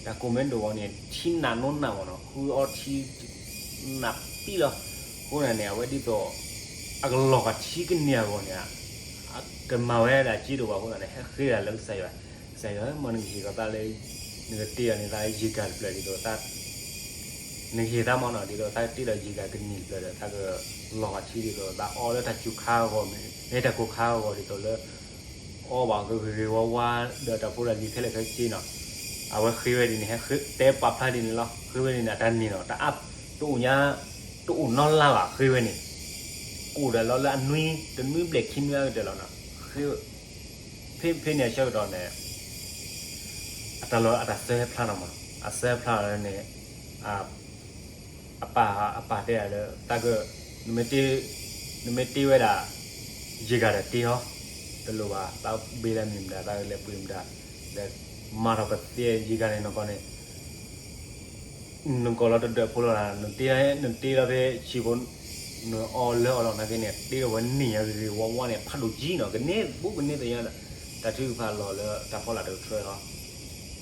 တၢ်ကိၢ်မ့ၢ်ဒိၣ်ဝဲန့ၣ် ထံနးနီနးမးနီၤ, ဃုအီထံ နးပံလီၤ, အဃိန့ၣ်န့ၣ် အဝဲဒ်သိး အကလီၤဂာ်ထံကန့ၢ်အဂီၢ်န့ၣ် ကမၤဝဲဒၣ်စ့တအိၣ်ဘၣ်အဃိသတးန့ၣ် ဟဲဃ့ဒၣ်လၢကစၢ်ယွၤ, ကစၢ်ယွၤဧၢ မ်နကဟ့ၣ်ကီးသးလၢ နကတ့အီၤန့ၣ်သးလၢယံာ်ကၢ်တဖျၢၣ်ဒ်သိးသး နကဟ့ၣ်သးမးနီၤ ဒ်သိးသးကတ့ဒီးယံာ်ကၢ်ကန့ၢ်တဖျၢၣ်ဒီး သးကလီၤဂာ်ထံဒ်သိးသးအီလၢတၢ်စူၤခါအဂီၢ် မ့ၢ်တၢ်ကိၢ်ခါအဂီၢ်ဒ်သိးလၢ အီဘၣ်ဂ့ၤဂ့ၤဝါဝါ ဒီးတၢ်ဖိတၢ်လံၤခဲလၢာ်ခဲဆ့နီၤ, အဝဲဃ့ဝဲဒ်န့ၣ် ဟဲဃ့တဲပာ်ဖျါဒ်န့ၣ်လီၤ, ဃ့ဝဲဒ်န့ၣ် အတၢ်န့ၢ်နီၤ တအါ တအိၣ်ညါ တအိၣ်နီလါဘၣ် ဃ့ဝဲန့ၣ် အိၣ်ဒၣ်လီၤလၢအနွံ တနွံဘျဲၣ်ခံနွံအကတၢၢ်လီၤနီၤ, ဃ့ ဖဲန့ၣ်အဆၢကတီၢ်န့ၣ် အတၢ်လီၢ်အတၢ်စၢဟဲဖျါနီၤမးနီၤ, အစၢဟဲဖျါလီၤန့ၣ် အပၢ် အပၢ်တဲဒၣ်လၢ သးက နမ့ၢ်တ့ဝဲဒၣ် ယံာ်ဂၤဒီးတ့ဟီ, တလိၣ်ဘၣ် သးဘ့လၢမ့ၢ်မတၤ သးကလဲၤပှ့ၤမတၤ လဲၤမၤထီၣ်ပသ့ယံာ်ဂၤန့ၣ်နီၢ်ကီၢ်န့ၣ် နကီၢ်လီၤတဒၢးဖိလီၤ, နတ့ နတ့လီၤဖဲဆံးဖိ နအီလၢအီလီၤနာ်က့န့ၣ် တ့လီၤဝဲန့ၢ်ညါဂ့ၤဂ့ၤဝါဝါန့ၣ် ဖးဒိၣ်ကံနီၤ ကန့ၢ်ဘူးကန့ၢ်သ့ၣ်ညါ တၢ်ထုကဖၣ်လီၤလၢတၢ်ဖီလာ်တကထြၢလီၤ.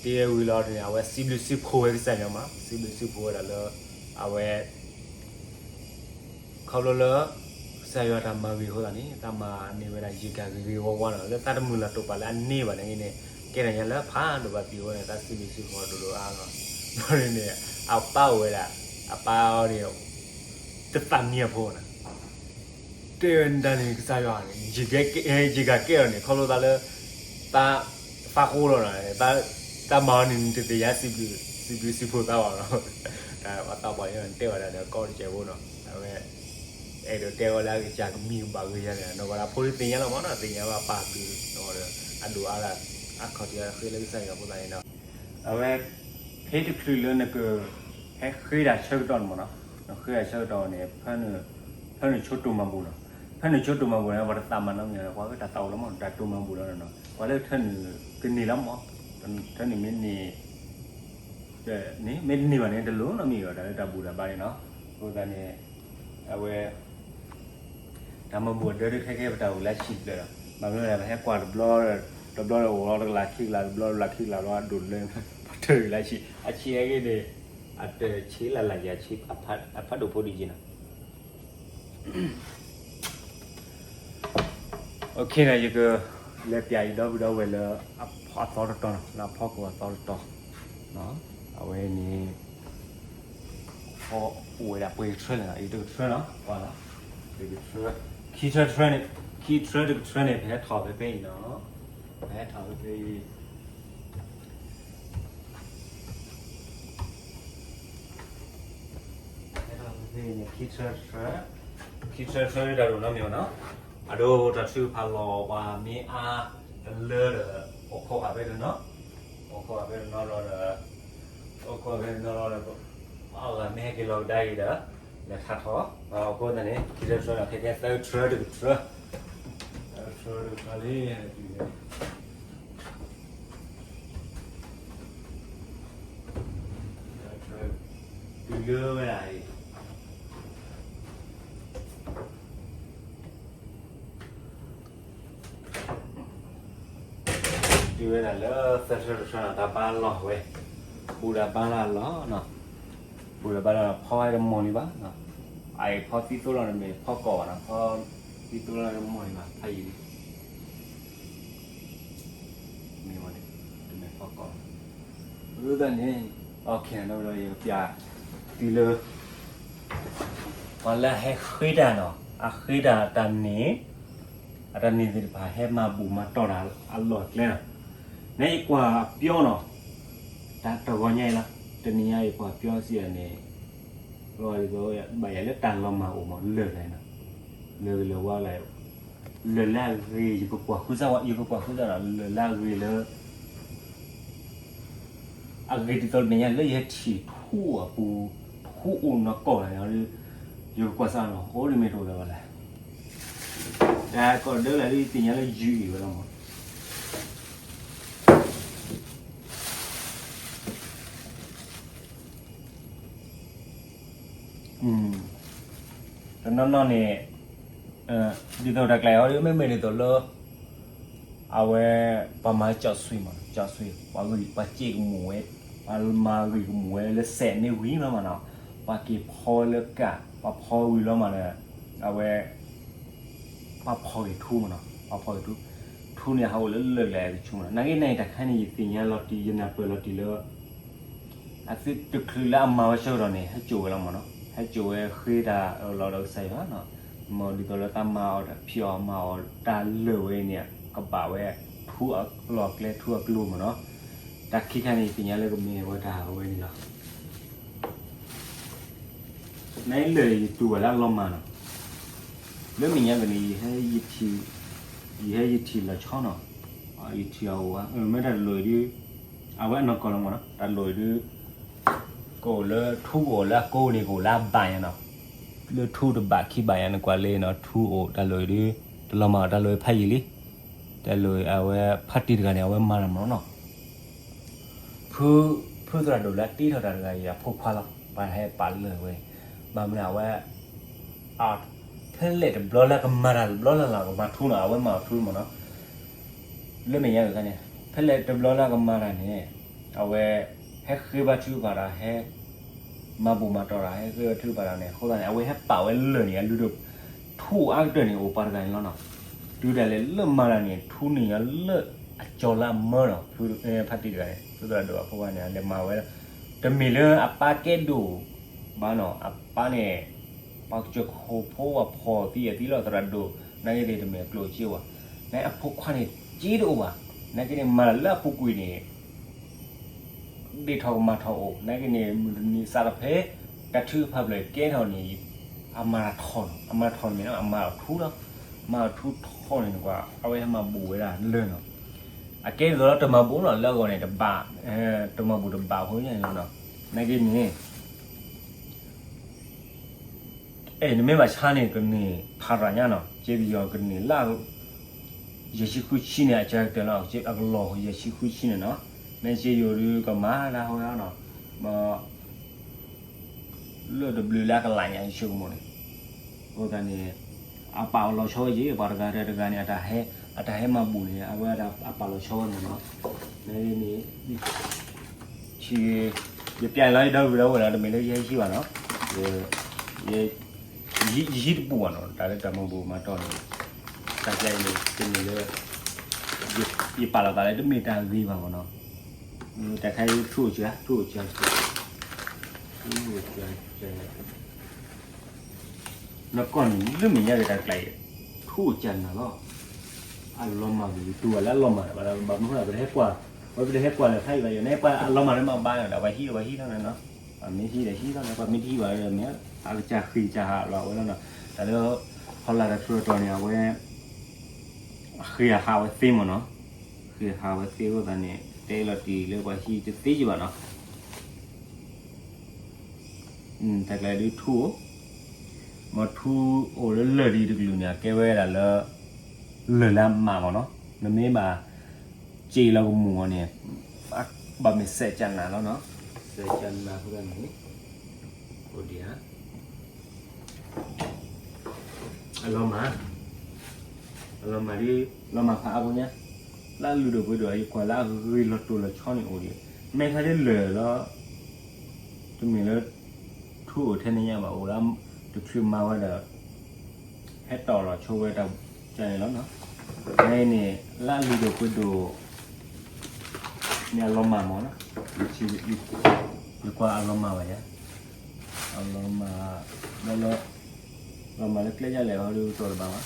တ့ဝံၤလီၤန့ၣ် အဝဲစံးဘျုးစံးဖှိၣ်ဝဲကစၢ်ယွၤမး စံးဘျုးစံးဖှိၣ်ဝဲဒၣ်လၢ အဝဲ ခီဖျိလၢ ကစၢ်ယွၤတၢ်မၤဂ့ၤအဃိသတးန့ၣ် သးမၤန့ၢ်ဝဲဒၣ်ယံာ်ဂၤဂ့ၤဂ့ၤဝါဝါနီၤ လၢသးတမုာ်လၤတိာ်ပာ်လၢအန့ၢ်ဘၣ်နာ်က့န့ၣ် ကဲထီၣ်ညါလၢဖးဒိၣ်ဘၣ်သံအဃိန့ၣ် သးစံးဘျုးစံးဖှိၣ်ဒိၣ်ဒိၣ်အါလီၤ. ဘျီန့ၣ် အပၢ်အိၣ်ဝဲဒၣ် အပၢ်အီၤန့ၣ် တသးမံအဖိနီၤ တဲဝဲဒၣ်န့ၣ် ကစၢ်ယွၤန့ၣ် ယံာ်ဂၤကဲထီၣ်န့ၣ် ခီဖျိသးလၢ သးဃိလီၤနီၤ သးမၤအီၤန့ၣ် နတသ့ၣ်ညါ စံးဘျုးစံးဖှိၣ်သးဘၣ်နီၤ တၢ်ပှၤသးပှၢ်န့ၣ်တဲဝဲဒၣ်ဒီးကီတစဲးဖိနီၤ အဝဲ အဲၣ်ဒိးတဲဝဲလၢအကစၢ်ကမံကဘၣ်ဂ့ၤယါန့ၣ် နီၢ်ကီၢ်ဒၣ်ဖိဒ်သ့ၣ်ညါလီၤမးနီၤ သ့ၣ်ညါဘၣ်ပၢ်ဘျုးနီၤဒီး အဒိၣ်အါဒၣ် အခီၣ်ထံးအဃ့လၢကစၢ်ယွၤအဃိသတးန့ၣ်နီၤ အဝဲ ဖဲတချုးလၢနက ဟဲဃ့တၢ်ဆၢကတီၢ်န့ၣ်မးနီၤ နဃ့တၢ်ဆၢကတီၢ်န့ၣ် ဖဲနဆိတိၢ်မၤဘူၣ်နီၤ ဖဲနဆိတိၢ်မၤဘူၣ်န့ၣ် ပှၤတသးမၤနီတမံၤ ပှၤဝဲတၢ်သးအိၣ်လီၤမး တၢ်တိၢ်မၤဘူၣ်လီၤနီၤ ပှၤလၢထၢနုာ်ကန့ၢ်လီၤမး ထၢနုာ်မ့ၢ်န့ၢ် မ့ၢ်တန့ၢ်ဘၣ်န့ၣ် တလိၣ်နီတမံၤဘၣ် တၢ်လၢတၢ်ဘူၣ်တၢ်ဘါန့ၣ်နီၤ အဃိသတးန့ၣ် အဝဲ တၢ်မၤဘူၣ်အဒၢတခဲခဲ ပတၢ်အိၣ်လၢဆံးတဖျၢၣ်ဒီး ဘၣ်မနုၤလဲၣ် ပဟဲကွၢ်တဘျီ တဘျီဒီးအိၣ်လီၤတကလးခံကလး တဘျီတကလးခံကလးဘျီ အဒိၣ်လၢ ပတၢ်အိၣ်လၢဆံး အဆံးအဂ့ၢ်န့ၣ် အတဆံးလၢ်လၢ်ယၤ အဖးဒိၣ်ဖိဒ်ယံၤနီၤ OK နီၤ ယကလဲၤပျးယဒီပုၢ်ဒီဝဲၢ်လၢ အသီတတီၤနီၤ လၢအဖီခိၣ်အသီတတီၤ အဝဲန့ၣ် အိၣ်ဝဲဒၣ်ပှဲၤကထြၢန့ၣ် ယတကထြၢနီၤ ကွၢ်လီၤ တကထြၢ ခံထြၢတထြၢန့ၣ် ခံထြၢတကထြၢန့ၣ် ပဟဲထီၣ်ဖဲဖဲအံၤနီၤ ပဟဲထီၣ်ဖဲဖဲအံၤ ဟဲထီၣ်ဖဲဖဲအံၤန့ၣ် ခံထြၢတထြၢ ခံထြၢတထြၢတၢ်ဒိၣ်နီတမံၤဘၣ်နီၤ အဒိတၢ်ထုကဖၣ်လီၤ ပှၤမ့ၢ်အါတလၢဒီး အိၣ်ခိးဃာ်ဖဲတနီၤ အိၣ်ခိးဃာ်ဖဲတနီၤလီၤဒီး အိၣ်ခိးဃာ်ဖဲတနီၤလီၤဒီး အဂၤမ့ၢ်ဟဲက့ၤလီၤကဒါအံၤဒီး လဲၤထါထီၣ် အဃိသတးန့ၣ် ခံထြၢတထြၢဒီး ခဲကဲသၢထြၢတကထြၢ သၢထြၢတကထြၢလံ တုၤလၢဝဲဒၣ်အံၤ တုၤဝဲဒၣ်လၢသၢထြၢတထြၢနီၤ တၢ်ဘါလီၤဝဲ ဘူၣ်တၢ်ဘါလီၤလီၤနီၤ ဘူၣ်တၢ်ဘါလီၤ ဖီဝဲတမီၢ်လံဘၣ်နီၤ အအံၤဖီသံသိလီၤတမ့ၢ်ဖီကိာ်ဘၣ်နီၤ ဖီသံသိလီၤတမီၢ်လံဘၣ် ဖးယံာ်လံ မ့ၢ်ဝဲန့ၣ် တမ့ၢ်ဖီကိာ် အဃိသတးန့ၣ် OK နီၤ ဒီးယကပျး တုၤလၢ ပှၤလၢအဟဲဃ့တၢ်နီၤ အဃ့တၢ်တၢ်န့ၣ် အတၢ်န့ၣ်သ့ၣ်တဖၣ် ဟဲမၤဘူၣ်မၤတီၢ်တၢ်အလီၢ်အကျဲနီၤ နဲယကွၢ်ပျီနီၤ တၢ်တဂီၤညါအံၤလီၤ တနံၤညါယကွၢ်ပျီစံးန့ၣ် ဘၣ်ယၤလၢတၢ်လီၤမၢ်အိၣ်မး လၢာ်လၢ်နီၤ လၢာ်ဂ့ၤလၢာ်ဝါလၢာ် လၢာ်လၢအဂ့ၤ ယကကွၢ်ဃုသၣ်ဝဲ ယကကွၢ်ဃုသၣ်ဒီး လၢာ်လၢအဂ့ၤလၢ အဂ့ၤဒ်သိးတနံၤညါ လၢယဟဲထံၣ်ထူအပူၤ ထူအိၣ်နီၢ်ကီၢ်လၢ ယကကွၢ်စၢ်နီၤ အိၣ်ဒ်မ့ၢ်တအိၣ်လၢၤဘၣ်လဲၣ် တၢ်ကီၢ်ဒၢလၢယသ့ၣ်ညါလၢယုၢ်အံၤဝဲလီၤမး တနီၤနီၤန့ၣ် ဒ်သိးတၢ်ကျါအံၤ မ့မ့ၢ်ဒ်သိးလၢ အဝဲ ပှၤမၤကၠီၣ်ဆွံမး ကၠီၣ်ဆွံ ပှၤဂံၢ် ပှၤစ့ၢ်ကမူၣ်ဝဲ ပှၤမၤဂံၢ်ကမူၣ်ဝဲလၢစဲးန့ၣ်ဝံၤလီၤမးနီၤ ပှၤက့ၤဖီဝဲလၢကၣ် ပှၤဖီဝံၤလီၤမးဒီး အဝဲ ပှၤဖီၣ်ဂ့ၤထူမးနီၤ ပှၤဖီၣ်ဂ့ၤထူ ထူန့ၣ်ဟးအိၣ်လၢလၢာ်လၢာ်ကဆူမးနီၤ နာ်က့န့ၣ် တၢ်ခါန့ၣ် ယသ့ၣ်ညါလီၤတံၢ် ယနၢ်ပၢၢ်လီၤတံၢ်လၢ အသုတချုးလၢအမၤဝဲဆၢကတီၢ်န့ၣ် ဟဲစိာ်ဝဲလီၤမးနီၤ ဟဲစိာ်ဝဲဃ့တၢ်အလီၢ်ဒီးကစၢ်ယွၤနီၤ မ်ဒ်သိးလၢတၢ်မၤအီၤတၢ်ဖံးအီၤမၤအီၤတၢ်လၢာ်ဝဲအံၤန့ၣ် ကဘၣ်ဝဲ ထူအလီၢ်ကျဲထူအကျိမးနီၤ တၢ်ခံခါန့ၣ် ယသ့ၣ်ညါလၢကမ့ၢ်ဝဲတၢ်ဝဲန့ၣ်လီၤ နလၢာ်ယတူၢ်ဘၣ်လၢအလီၤမၢ်နီၤ လၢမဲာ်ညါကန့ၣ် ယဟဲယထံၣ်လီၤဆီနီၤ ယထံၣ်အီၤအိၣ်ဘၣ်, မ့ၢ်တၢ်တလိၣ်အံၤဒုး အဝဲအနီၢ်ကီၢ်လီၤမးနီၤ, တၢ်တလိၣ်အံၤဒုး ကအိၣ်လၢထူကအိၣ်လၢအကိးန့ၣ် ကအိၣ်လၢအဘးညါနီၤ, လၢထူတဘးခံဘးညါန့ၣ်ကွၢ်လၢနီၤ, ထူအိၣ်တၢ်လိၣ်အံၤဒုး တလီၤမၢ်အီၤတၢ်လိၣ်အံၤဖးယံာ်လံ, တၢ်လိၣ်အံၤအဝဲဖါတံၢ်တဂၤန့ၣ် အဝဲမၤတၢ်မးနီၤ, ဖု ဖုသရၣ်ဒိၣ်လၢတ့ထီၣ်တၢ်တဂၤအံၤ အဖိခွါလီၤ, ပှၤဟဲပာ်လၢာ်ဝဲ, ဘၣ်မနုၤအဝဲ ဖဲလဲၣ်တဘျီလၢကမၤတၢ်တဘျီလၢ်လၢ်ကမၤထူနီၤ, အဝဲမၤအီၤထူမးနီၤ, လၢမဲာ်ညါက့ၤခါန့ၣ် ဖဲလဲၣ်တဘျီလၢကမၤတၢ်န့ၣ် အဝဲ ဟဲဃ့ဘါထုကဖၣ်ဒီး ဟဲ မၤဘူၣ်မၤတီၢ်တၢ် ဟဲဃ့ဘါထုကဖၣ်တၢ်န့ၣ် အဃိသတးန့ၣ် အဝဲဟဲပာ်ဝဲလၢာ်န့ၣ် အလုၢ်ဒိၣ် ထူအိၣ်အါကတၢၢ်န့ၣ် အိၣ်ပှၤတဂၤန့ၣ်လီၤနီၤ, တုၤဒၣ်လဲာ်လၢမၤတၢ်န့ၣ် ထူန့ၣ်လၢအကၠီၤလၢအမၢနီၤ, ဖု ဖါတံၢ်တဂၤန့ၣ် ဖုသရၣ်ဒိၣ်အဖိခွါန့ၣ် လဲၤမၤဝဲ တမ့ၢ်လၢအပၢ်ကဲဒိၣ် ဘၣ်နီၤ, အပၢ်န့ၣ် ပှၤကစၢၢ်ခိၣ်ဖိ ပှၤဖီၣ်သံအသံလီၤ သရၣ်ဒိၣ်, နာ်က့သ့ၣ်တမ့ၢ်ကျိၣ်စ့ဘၣ်, နာ်က့အဖိခွါန့ၣ်က့တအိၣ်ဘၣ်, နာ်က့န့ၣ် မၤတၢ်လၢအပူၤကွံာ်န့ၣ် ဒ့ၣ်ထီၣ်ကမၤထီၣ်အိၣ်, နာ်က့န့ၣ် မုၢ်တနံၤစးထီၣ်ဖဲ တၢ်ထုကဖၣ်ဖျၢၣ်ကဲထီၣ်န့ၣ် အမၤတၢ်ထီၣ်နီၤ, အမၤတၢ်ထီၣ်န့ၣ်မ့ၢ်နီၤ, အမၤအီၤထူလီၤ, မၤအီၤထူထီၣ်န့ၣ်နကွၢ် အဝဲဟဲမၤဘူၣ်ဝဲဒၣ်လၢာ်နီၤ, အကဲဒိၣ်လီၤတမၤဘူၣ်နီၤ, လၢအဂီၢ်န့ၣ် တဘၣ် တမၤဘူၣ်တဘၣ်ဖိညါန့ၣ်လီၤနီၤ, နာ်က့န့ၣ် အဲၣ် နမ့ၢ်ဘၣ်ဆါန့ၣ် ကန့ၢ်ဖးရၤညါနီၤ, က့ပယီၤကန့ၢ်လၢ ယဲၢ်ဆံဃုဆံန့ၣ် အကတၢၢ်လီၤ, အကလီၢ်ယဲၢ်ဆံဃုဆံန့ၣ်နီၤ, မ့ၢ်က့ယိၤဒုးကမၤဒၣ်ဟီနီၤ, လၢတဘျုးလၢအကလးညါယဆိကမိၣ်န့ၣ်, အဃိသတးန့ၣ် အပာ်အီၤလီၤဆီဝဲယ့ၣ်, ပှၤတဂၤတဂၤန့ၣ် အတၢ်ဟဲမၤဘူၣ်န့ၣ် အဝဲအပာ်လီၤဆီဝဲမ့ၢ်နီၤ, မ့ၢ်န့ၣ် ဆံ ယပျဲလီၤယဒီပုၢ်ဒီဝဲၢ်လီၤ, တမ့ၢ်လၢယဟံးဘၣ်နီၤ, ယ ယဟံးတပူၤဘၣ်နီၤ, တၢ်လၢတၢ်မၤဘူၣ်မၤတီၢ်န့ၣ်, တၢ်ကျဲအံၤန့ၣ် တမ့ၢ်လၢ ယပာ်လီၤသးလၢတမ့ၢ်တၢ်ဂ့ၤဘၣ်မ့ၢ်နီၤ, တၢ်ခါအံၤထူအိၣ်စှၤ ထူအိၣ်စှၤ ထူအိၣ်စှၤ နကီၢ်န့ၣ် လၢမဲာ်ညါက့ၤတၢ်ကျဲအံၤ ထူအိၣ်စှၤနၤလီၤ, အလီၤမၢ်ဝံၤ တူၢ်ဘၣ်လၢအလီၤမၢ်ဘၣ်, ဘၣ်မနုၤပတဟဲကွၢ်, ဝဲပတဟဲကွၢ်လၢဖးယံာ်ဘၣ်ယိၤန့ၣ် ပှၤအလီၤမၢ်လၢမၤဘါဒီး ပှၤဟံးဒီးပှၤဟံးလီၤန့ၣ်နီၤ, ပှၤမ့ၢ်ဟံးဒီးဟံးလီၤန့ၣ် ပှၤမ့ၢ်တဟံးဘၣ်ဒီးမ့ၢ် အကစၢ်ဃ့ၢ်ကစၢ်ဟးလီၤဝဲလီၤနီၤ, တၢ်လၢ ဟီၣ်လာ်တၢ်ထူးတၢ်တီၤန့ၣ် အဝဲ အဃ့ၢ်အဟးဝဲသ့မ့ၢ်နီၤ, ဃ့ၢ်အဟးဝဲသ့အဃိသတးန့ၣ် တဲလီၤတံၢ်လၢပှၤဟံးတသ့ယံၤဘၣ်နီၤ, တၢ်ကျဲဒုးထူအိၣ်, မ့ၢ်ထူအိၣ်လၢလၢၢ်ဒ်တကလုာ်န့ၣ် အကဲဝဲဒၣ်လၢ လၢၢ်လၢအမၢ်မ့ၢ်နီၤ, နမ့ၢ်ဘၣ် စ့လီၤကမူၣ်အီၤန့ၣ် ဘၣ်မ့ၢ်စဲးကနၤလီၤနီၤ, စဲးကနၤအဃိသတးန့ၣ် အိၣ်ဒံးဧါ အလီၤမၢ်, အလီၤမၢ်ဒ် လီၤမၢ်ဖးအါဖိညါ, လၢအလုၢ်ဒိၣ်ပှ့ၤဒိၣ် ယကွၢ်လၢအဂ့ၤလီၤတိၢ်လီၤဆီန့ၣ်အိၣ်ဒံး, မ့ၢ်ခါဒ်လၢာ်လီၤ, တမ့ၢ်လၢ ထူအိၣ်ထဲန့ၣ်ညါဘၣ် အိၣ်လၢ တချုးမၤဝဲဒီး ဟဲတီၣ်လီၤဆိဝဲတၢ်ကန့ၣ်လီၤနီၤ, မ့ၢ်န့ၣ် လၢအလုၢ်ဒိၣ်ပှ့ၤဒိၣ် န့ၣ်အလီၤမၢ်မ့ၢ်နီၤ, ယကွၢ်အလီၤမၢ်ဘၣ်ယၤ, အလီၤမၢ် လၢ လီၤမၢ်လၢကျဲယါလဲၣ်ဟီဒ်သိးတဘၣ်ဘၣ်,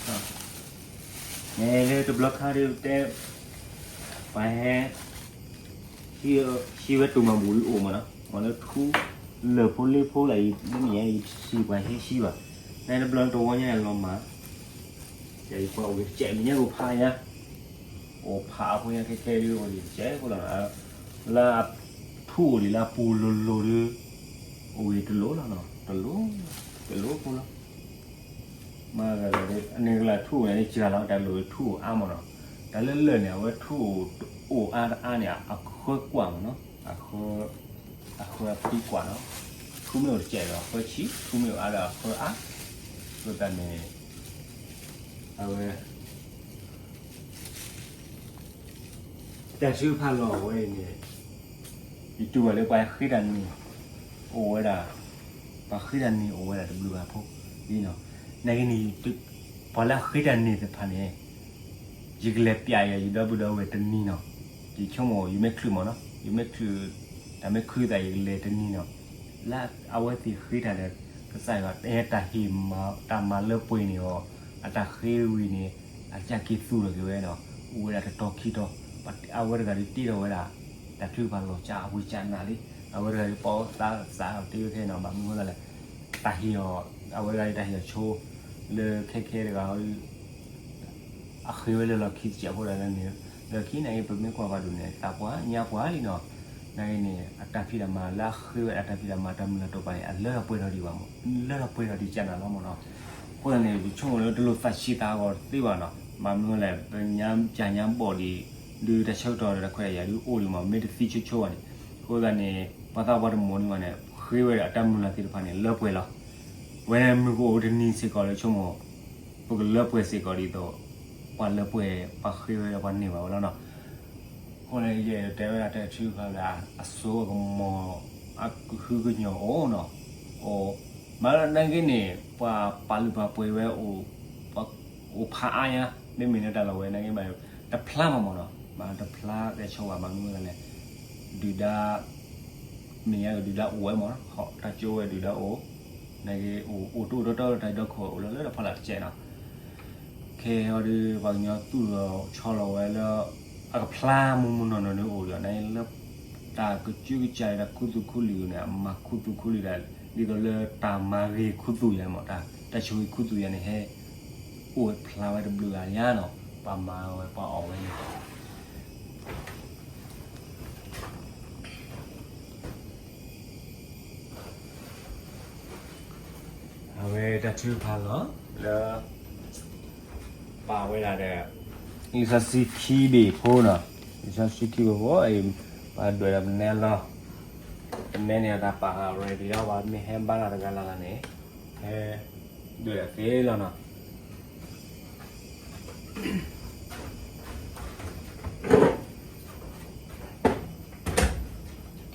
မ့ၢ်လၢတဘျီခါဒ်တဲ ပှၤဟဲ ဟံးဝဲတိၢ်မၤဘူၣ်အံၤအိၣ်မးနီၤ, မ့ၢ်လၢထူ လၢၢ်ဖိလ့ဖိလၢအံၤ လၢမ့ၢ်ယဲအံၤ ယတထံၣ်ပှၤဟဲဟံးဘၣ်, နတဘျီတဝီညါအလီၤမၢ်, ယကွၢ်အိၣ်ကဲမဲာ်ညါအိၣ်ဖးညါ, အိၣ်ဖးအဖိညါခဲခဲဒ်အိၣ်ဒံးကဲဖိလီၤ, လၢအထူအိၣ်ဒံးလၢအပူၤလိၤလိၤဒ် အိၣ်ဂ့ၤတလိၣ်လီၤနီၤ, တလိၣ်, တလိၣ်ဖိလီၤ. မ့ၢ်ဂ့ၤလၢ အန့ၣ်ကလၢ်ထူအိၣ်န့ၣ် စှၤလီၤ တၢ်လိၣ်ထူအိၣ်အါမးနီၤ, တၢ်လၢလၢာ်န့ၣ် အဝဲထူအိၣ်တအိၣ်အါတအါန့ၣ် အဃၢကွၢ်မးနီၤ, အဃၢ အဃၢအဖံကွၢ်နီၤ, ထူမ့ၢ်အိၣ်တစဲးဒီးအဃၢဆံး, ထူမ့ၢ်အိၣ်အါဒီးအဃၢအါ, အဃိသတးန့ၣ် အဝဲ တၢ်ထုကဖၣ်လီၤဝဲအံၤန့ၣ် ယတူၢ်ဘၣ်လၢပှၤဃ့တၢ်န့ၣ် အိၣ်ဝဲဒၣ်, ပှၤဃ့တၢ်န့ၣ်အိၣ်ဝဲဒၣ်တဘျုးဂၤဖိလံနီၤ, နာ်က့န့ၣ် ပှၤလၢအဃ့တၢ်န့ၣ်သ့ၣ်တဖၣ်န့ၣ် ယကလဲၤပျးယၤ ယဒီပုၢ်ဒီဝဲၢ်တနံၤနီၤ, ယဆိကမိၣ် ယမ့ၢ်ချုးမးနီၤ, ယမ့ၢ်ချုး တၢ်မ့ၢ်ခုသးယကလဲၤတနံၤနီၤ, လၢအဝဲသ့ၣ်ဃ့တၢ်ဒီး ကစၢ်ယွၤ တၢ်ဟ့ၣ် တၢ်မၤလၢပှဲၤန့ၣ်အီၤ, အတၢ်ဃ့ဝံၤန့ၣ် အကစၢ်က့ၤသူၣ်ထီၣ်က့ၤဝဲဒီး အိၣ်ဝဲဒၣ်တတီၤခံတီၤ, အဝဲတဂၤဒ်တ့ထီၣ်ဝဲဒၣ် တၢ်ထုကဖၣ်လီၤစှၤအဝံစှၤနၤလံ, အဝဲတဂၤဒ်ပီၣ်သးစးတ့ဝဲခဲနီၤ, ဘၣ်မနုၤအဃိလဲၣ်, တၢ်ဟ့ၣ်အီၤ, အဝဲတဂၤဒ်တၢ်ဟ့ၣ်အီၤဆိ လၢခဲခဲတဂၤ အဃ့ဝဲလၢလီၢ်ခံတစဲးဖိဒီးန့ၣ် ဒီးခံန့ၣ် ပမ့ၢ်ကွၢ်ဘၣ်ဒ်န့ၣ် သးပှၢ်ညါပှၢ်လံနီၤ, နာ်က့န့ၣ် အတၢ်ဖံးတၢ်မၤလၢအဃ့ဝဲအတၢ်ဖံးတၢ်မၤတၢ်မုၢ်လၢ်တအိၣ်ဘၣ်န့ၣ် အလၢထီၣ်ပှဲၤထီၣ်ဒံးဘၣ်မး, လၢထီၣ်ပှဲၤထီၣ်ဒံးကနၤလီၤမးနီၤ. အဃိသတးန့ၣ် ယဆိကမိၣ်လၢတလိၣ်သးဆံးသးဟးဂီၤတသ့ဘၣ်နီၤ, မ့မ့ၢ်လၢ ပညါကညါဘီၣ်ဒံး ဒုးတၢ်ဆၢကတီၢ်ဒီးတၢ်ခွဲးတၢ်ယာ်ဒုးအိၣ်ဒံးမး မ့ၢ်တသံဆိဆိဘၣ်န့ၣ်, အဃိသတးန့ၣ် ပှၤသးပှၢ်တမံၤဒံးဘၣ်န့ၣ် ဃ့ဝဲဒီးအတၢ်မုၢ်လၢ်သ့ၣ်တဖၣ်န့ၣ် လၢပှဲၤလီၤ. ဝဲမုၢ်ကအိၣ်တနံၤစ့ၢ်ကီးလၢဆိကမိၣ် ပကလၢပှဲၤစ့ၢ်ကီးဒ်သိး ပှၤလၢပှဲၤ ပှၤဃ့ဝဲဒီးပှၤန့ၢ်ဘၣ်ဝဲလီၤနီၤ. အဃိန့ၣ် ယအဲၣ်ဒိးတဲဝဲဒၣ်တၢ်ထုကဖၣ်လၢ အစိအကမီၤ အကဟုကညီၢ်အိၣ်နီၤ, အိၣ်, မ့ၢ်နာ်က့န့ၣ် ပှၤပာ်လုၢ်ပာ်ပှ့ၤဝဲ အိၣ်ဖးအါညါ မ့မ့ၢ်လၢတၢ်လီၢ်ဝဲနာ်က့ဘၣ် တဖျါမးမးနီၤ, မ့ၢ်တဖျါကဲဆိဘၣ် မ့မ့ၢ်ဝဲဒၣ်လဲၣ်, ဒုၣ်ဒါ မ့ၢ်ညါက့ၤဒုၣ်ဒါအိၣ်ဝဲမးနီၤ, တၢ်ကၠိဝဲဒုၣ်ဒါအိၣ်, နာ်က့အိၣ် အိၣ်တအိၣ်တီတီလၢတၢ်ဒုးခိၣ်အိၣ်လၢလၢတၢ်ဖီလာ်တကဲးနီၤ. ခဲအံၤဒီး ပှၤကညီသူၣ်လီၤဆီလီၤဝဲလၢ အကဖျါမူမူနီၢ်နီၢ်န့ၣ်အိၣ်ဒီး နာ်က့လၢ တၢ်ကစူးကစၢ်တၢ်ခူသူၣ်ခူလံၤန့ၣ် အမၤခူသူၣ်ခူလံၤဒၣ် ဒ်သိးလၢတၢ်မၤဂ့ၤခူသူၣ်ယါမး တၢ်ဆှၢဂ့ၤခူသူၣ်ယါန့ၣ် ဟဲအိၣ်ဖျါဝဲတဘျုးဂၤညါနီၤ, ပှၤမၤဝဲပှၤအီၣ်ဝဲန့ၣ် အဝဲတၢ်ထုကဖၣ်လီၤ လၢ ပာ်ဝဲဒၣ်ဒီး လံာ်စီဆှံခံဘ့ၣ်ဖိနီၤ, လံာ်စီဆှံခံဘ့ၣ်ဖိအံၤ ပှၤဒွဲၣ်ဒီးပနဲလီၤ, ပနဲန့ၣ်အတၢ်ပာ် ready လီၤ ပှၤမ့ၢ်ဟဲဘါလၢတဂၤလၢ်လၢ်န့ၣ် ဟဲ ဒွဲၣ်ဒီးသ့လီၤနီၤ.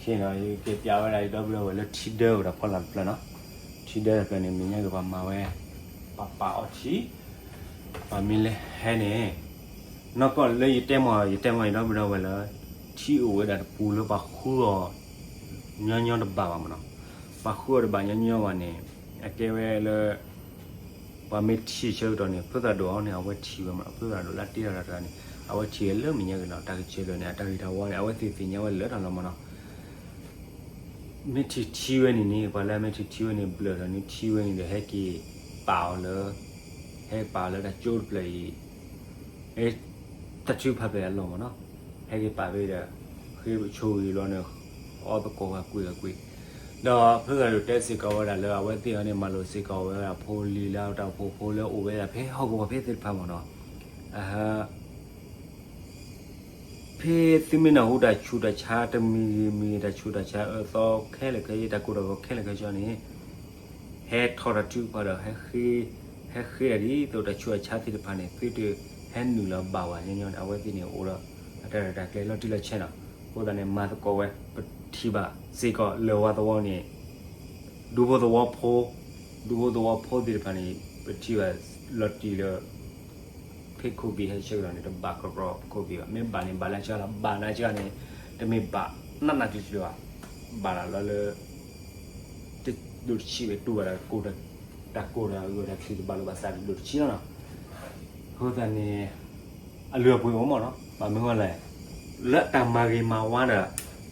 ယက့ၤ ယက့ၤပျးဝဲဒၣ်ယဒီပုၢ်ဒီဝဲၢ်လၢထံဒၢအိၣ်ဒီးဖီလာ်တဖျၢၣ်နီၤ, ထံဒၢတဖျၢၣ်န့ၣ် မ့ၢ်ညါက့ၤပှၤမၤဝဲ ပှၤပာ်အီထံ, ပှၤမ့ၢ်လဲၤဟဲန့ၣ် နီၢ်ကီၢ်လၢယတဲမီၢ် ယတဲမီၢ်ယဒီပုၢ်ဒီဝဲၢ်လၢ ထံအိၣ်ဝဲဒၣ်တပူၤလၢပှၤဃုအီၤ ညီညီတဘၣ်ဘၣ်မးနီၤ, ပှၤဃုအီၤတဘၣ်ညီညီဘၣ်န့ၣ် အကဲဝဲလၢ ပှၤမ့ၢ်ထံၣ်ဆၢကတီၢ်န့ၣ် ဖုသးဒိၣ်အီၤန့ၣ် အဝဲထံၣ်ဝဲမး ဖုသးဒိၣ်လၢတ့ထီၣ်တၢ်တဂၤန့ၣ် အဝဲထံၣ်ဝဲလၢမ့ၢ်ညါက့ၤနီၤ တၢ်ဂ့ၢ်ဆၢကတီၢ်န့ၣ် အတၢ်ဂ့ၢ်တၢ်ဝီန့ၣ် အဝဲသ့ၣ်သ့ၣ်ညါဝဲလၢထီၣ်လီၤမးနီၤ. မ့ၢ်ထံၣ်ထံဝဲန့ၣ်န့ၣ် ပှၤလၢအမ့ၢ်ထံၣ်ထံဝဲန့ၣ် ဘျၢၣ်ထီၣ်န့ၣ်ထံဝဲန့ၣ်ဒီး ဟဲက့ၤပာ်အီၤလၢ ဟဲပာ်အီၤလၢတၢ်ကၠိတဖျၢၣ်အံၤ တၢ်ထုကဖၣ်ဖဲအလီၢ်မးနီၤ, ဟဲက့ၤပာ်ဖဲဒီး ဃ့ဆိဂ့ၤဘျီန့ၣ် အီၣ်သကိးဂၤကွံာ်ဂၤကွံာ်, ဒီးဖုသးဒိၣ်တဲစ့ၢ်ကီးဝဲဒၣ်လၢ အဝဲသ့ၣ်အီၤန့ၣ် မၤလိာ်စ့ၢ်ကီးဝဲဒၣ်ဖိလံၤလၢတၢ်အိၣ်ဖှိၣ်ဖိလၢအိၣ်ဝဲဒၣ်ဖဲဟီၣ်ကဝီၤဖဲသ့ၣ်တဖၣ်မးနီၤ, အဟ ဖဲသုမ့ၢ်နၢ်ဟူတၢ်ဆူးတၢ်ဆါတမံၤဂ့ၤမံၤဂ့ၤ တၢ်ဆူးတၢ်ဆါအၢသီခဲလၢာ်ခဲဆ့ တၢ်ကိၢ်တၢ်ဂီၤခဲလၢာ်ခဲဆ့န့ၣ် ဟဲထီၣ်တၢ်ထုကဖၣ်ဒီး ဟဲဃ့ဒၣ်ဒ်သိးတၢ်ဆူးတၢ်ဆါသ့ၣ်တဖၣ်န့ၣ် သုတဟဲနုာ်လီၤဘၣ်ဝဲညီညီန့ၣ် အဝဲသ့ၣ်န့ၣ်အိၣ်ဒီး အတၢ်ရဲၣ်တၢ်ကျဲၤလီၤတံၢ်လီၤဆဲးနီၤ, အဃိသတးန့ၣ် မၤသကိးဝဲ ပထံၣ်ဘၣ်စ့ၢ်ကီးလၢၤဝါသဝီန့ၣ် ဒူဖိသဝီဖိ ဒူဖိသဝီဖိသ့ၣ်တဖၣ်န့ၣ် ပထံၣ်ဘၣ်လီၤတံၢ်လၢ ဖဲခိၣ်ဘံၣ်ဟဲဆၢကတီၢ်န့ၣ် တဘၣ်ကြီကြီခိၣ်ဘံၣ်ဘၣ်, မ့ၢ်ဘၣ်န့ၣ် ဘၣ်လၢဆၢလီၤ, ဘၣ်လၢဆၢန့ၣ် တမ့ၢ်ဘၣ်နးနးကျံၤကျံၤဘၣ်, ဘၣ်လၢလၢ တဒိၣ်တဆံးဘၣ် တူၢ်ဘၣ်တၢ်ကိၢ် တၢ်ကိၢ်တၢ်ဂီၤတၢ်ချံတဘၣ်လိာ်ဘၣ်စးတဒိၣ်တဆံးလီၤနီၤ, အဃိသတးန့ၣ် အလုၢ်အပှ့ၤအိၣ်မးနီၤ, ဘၣ်မနုၤလဲၣ်, လၢအတၢ်မၤဂ့ၤမၤဝါဒီး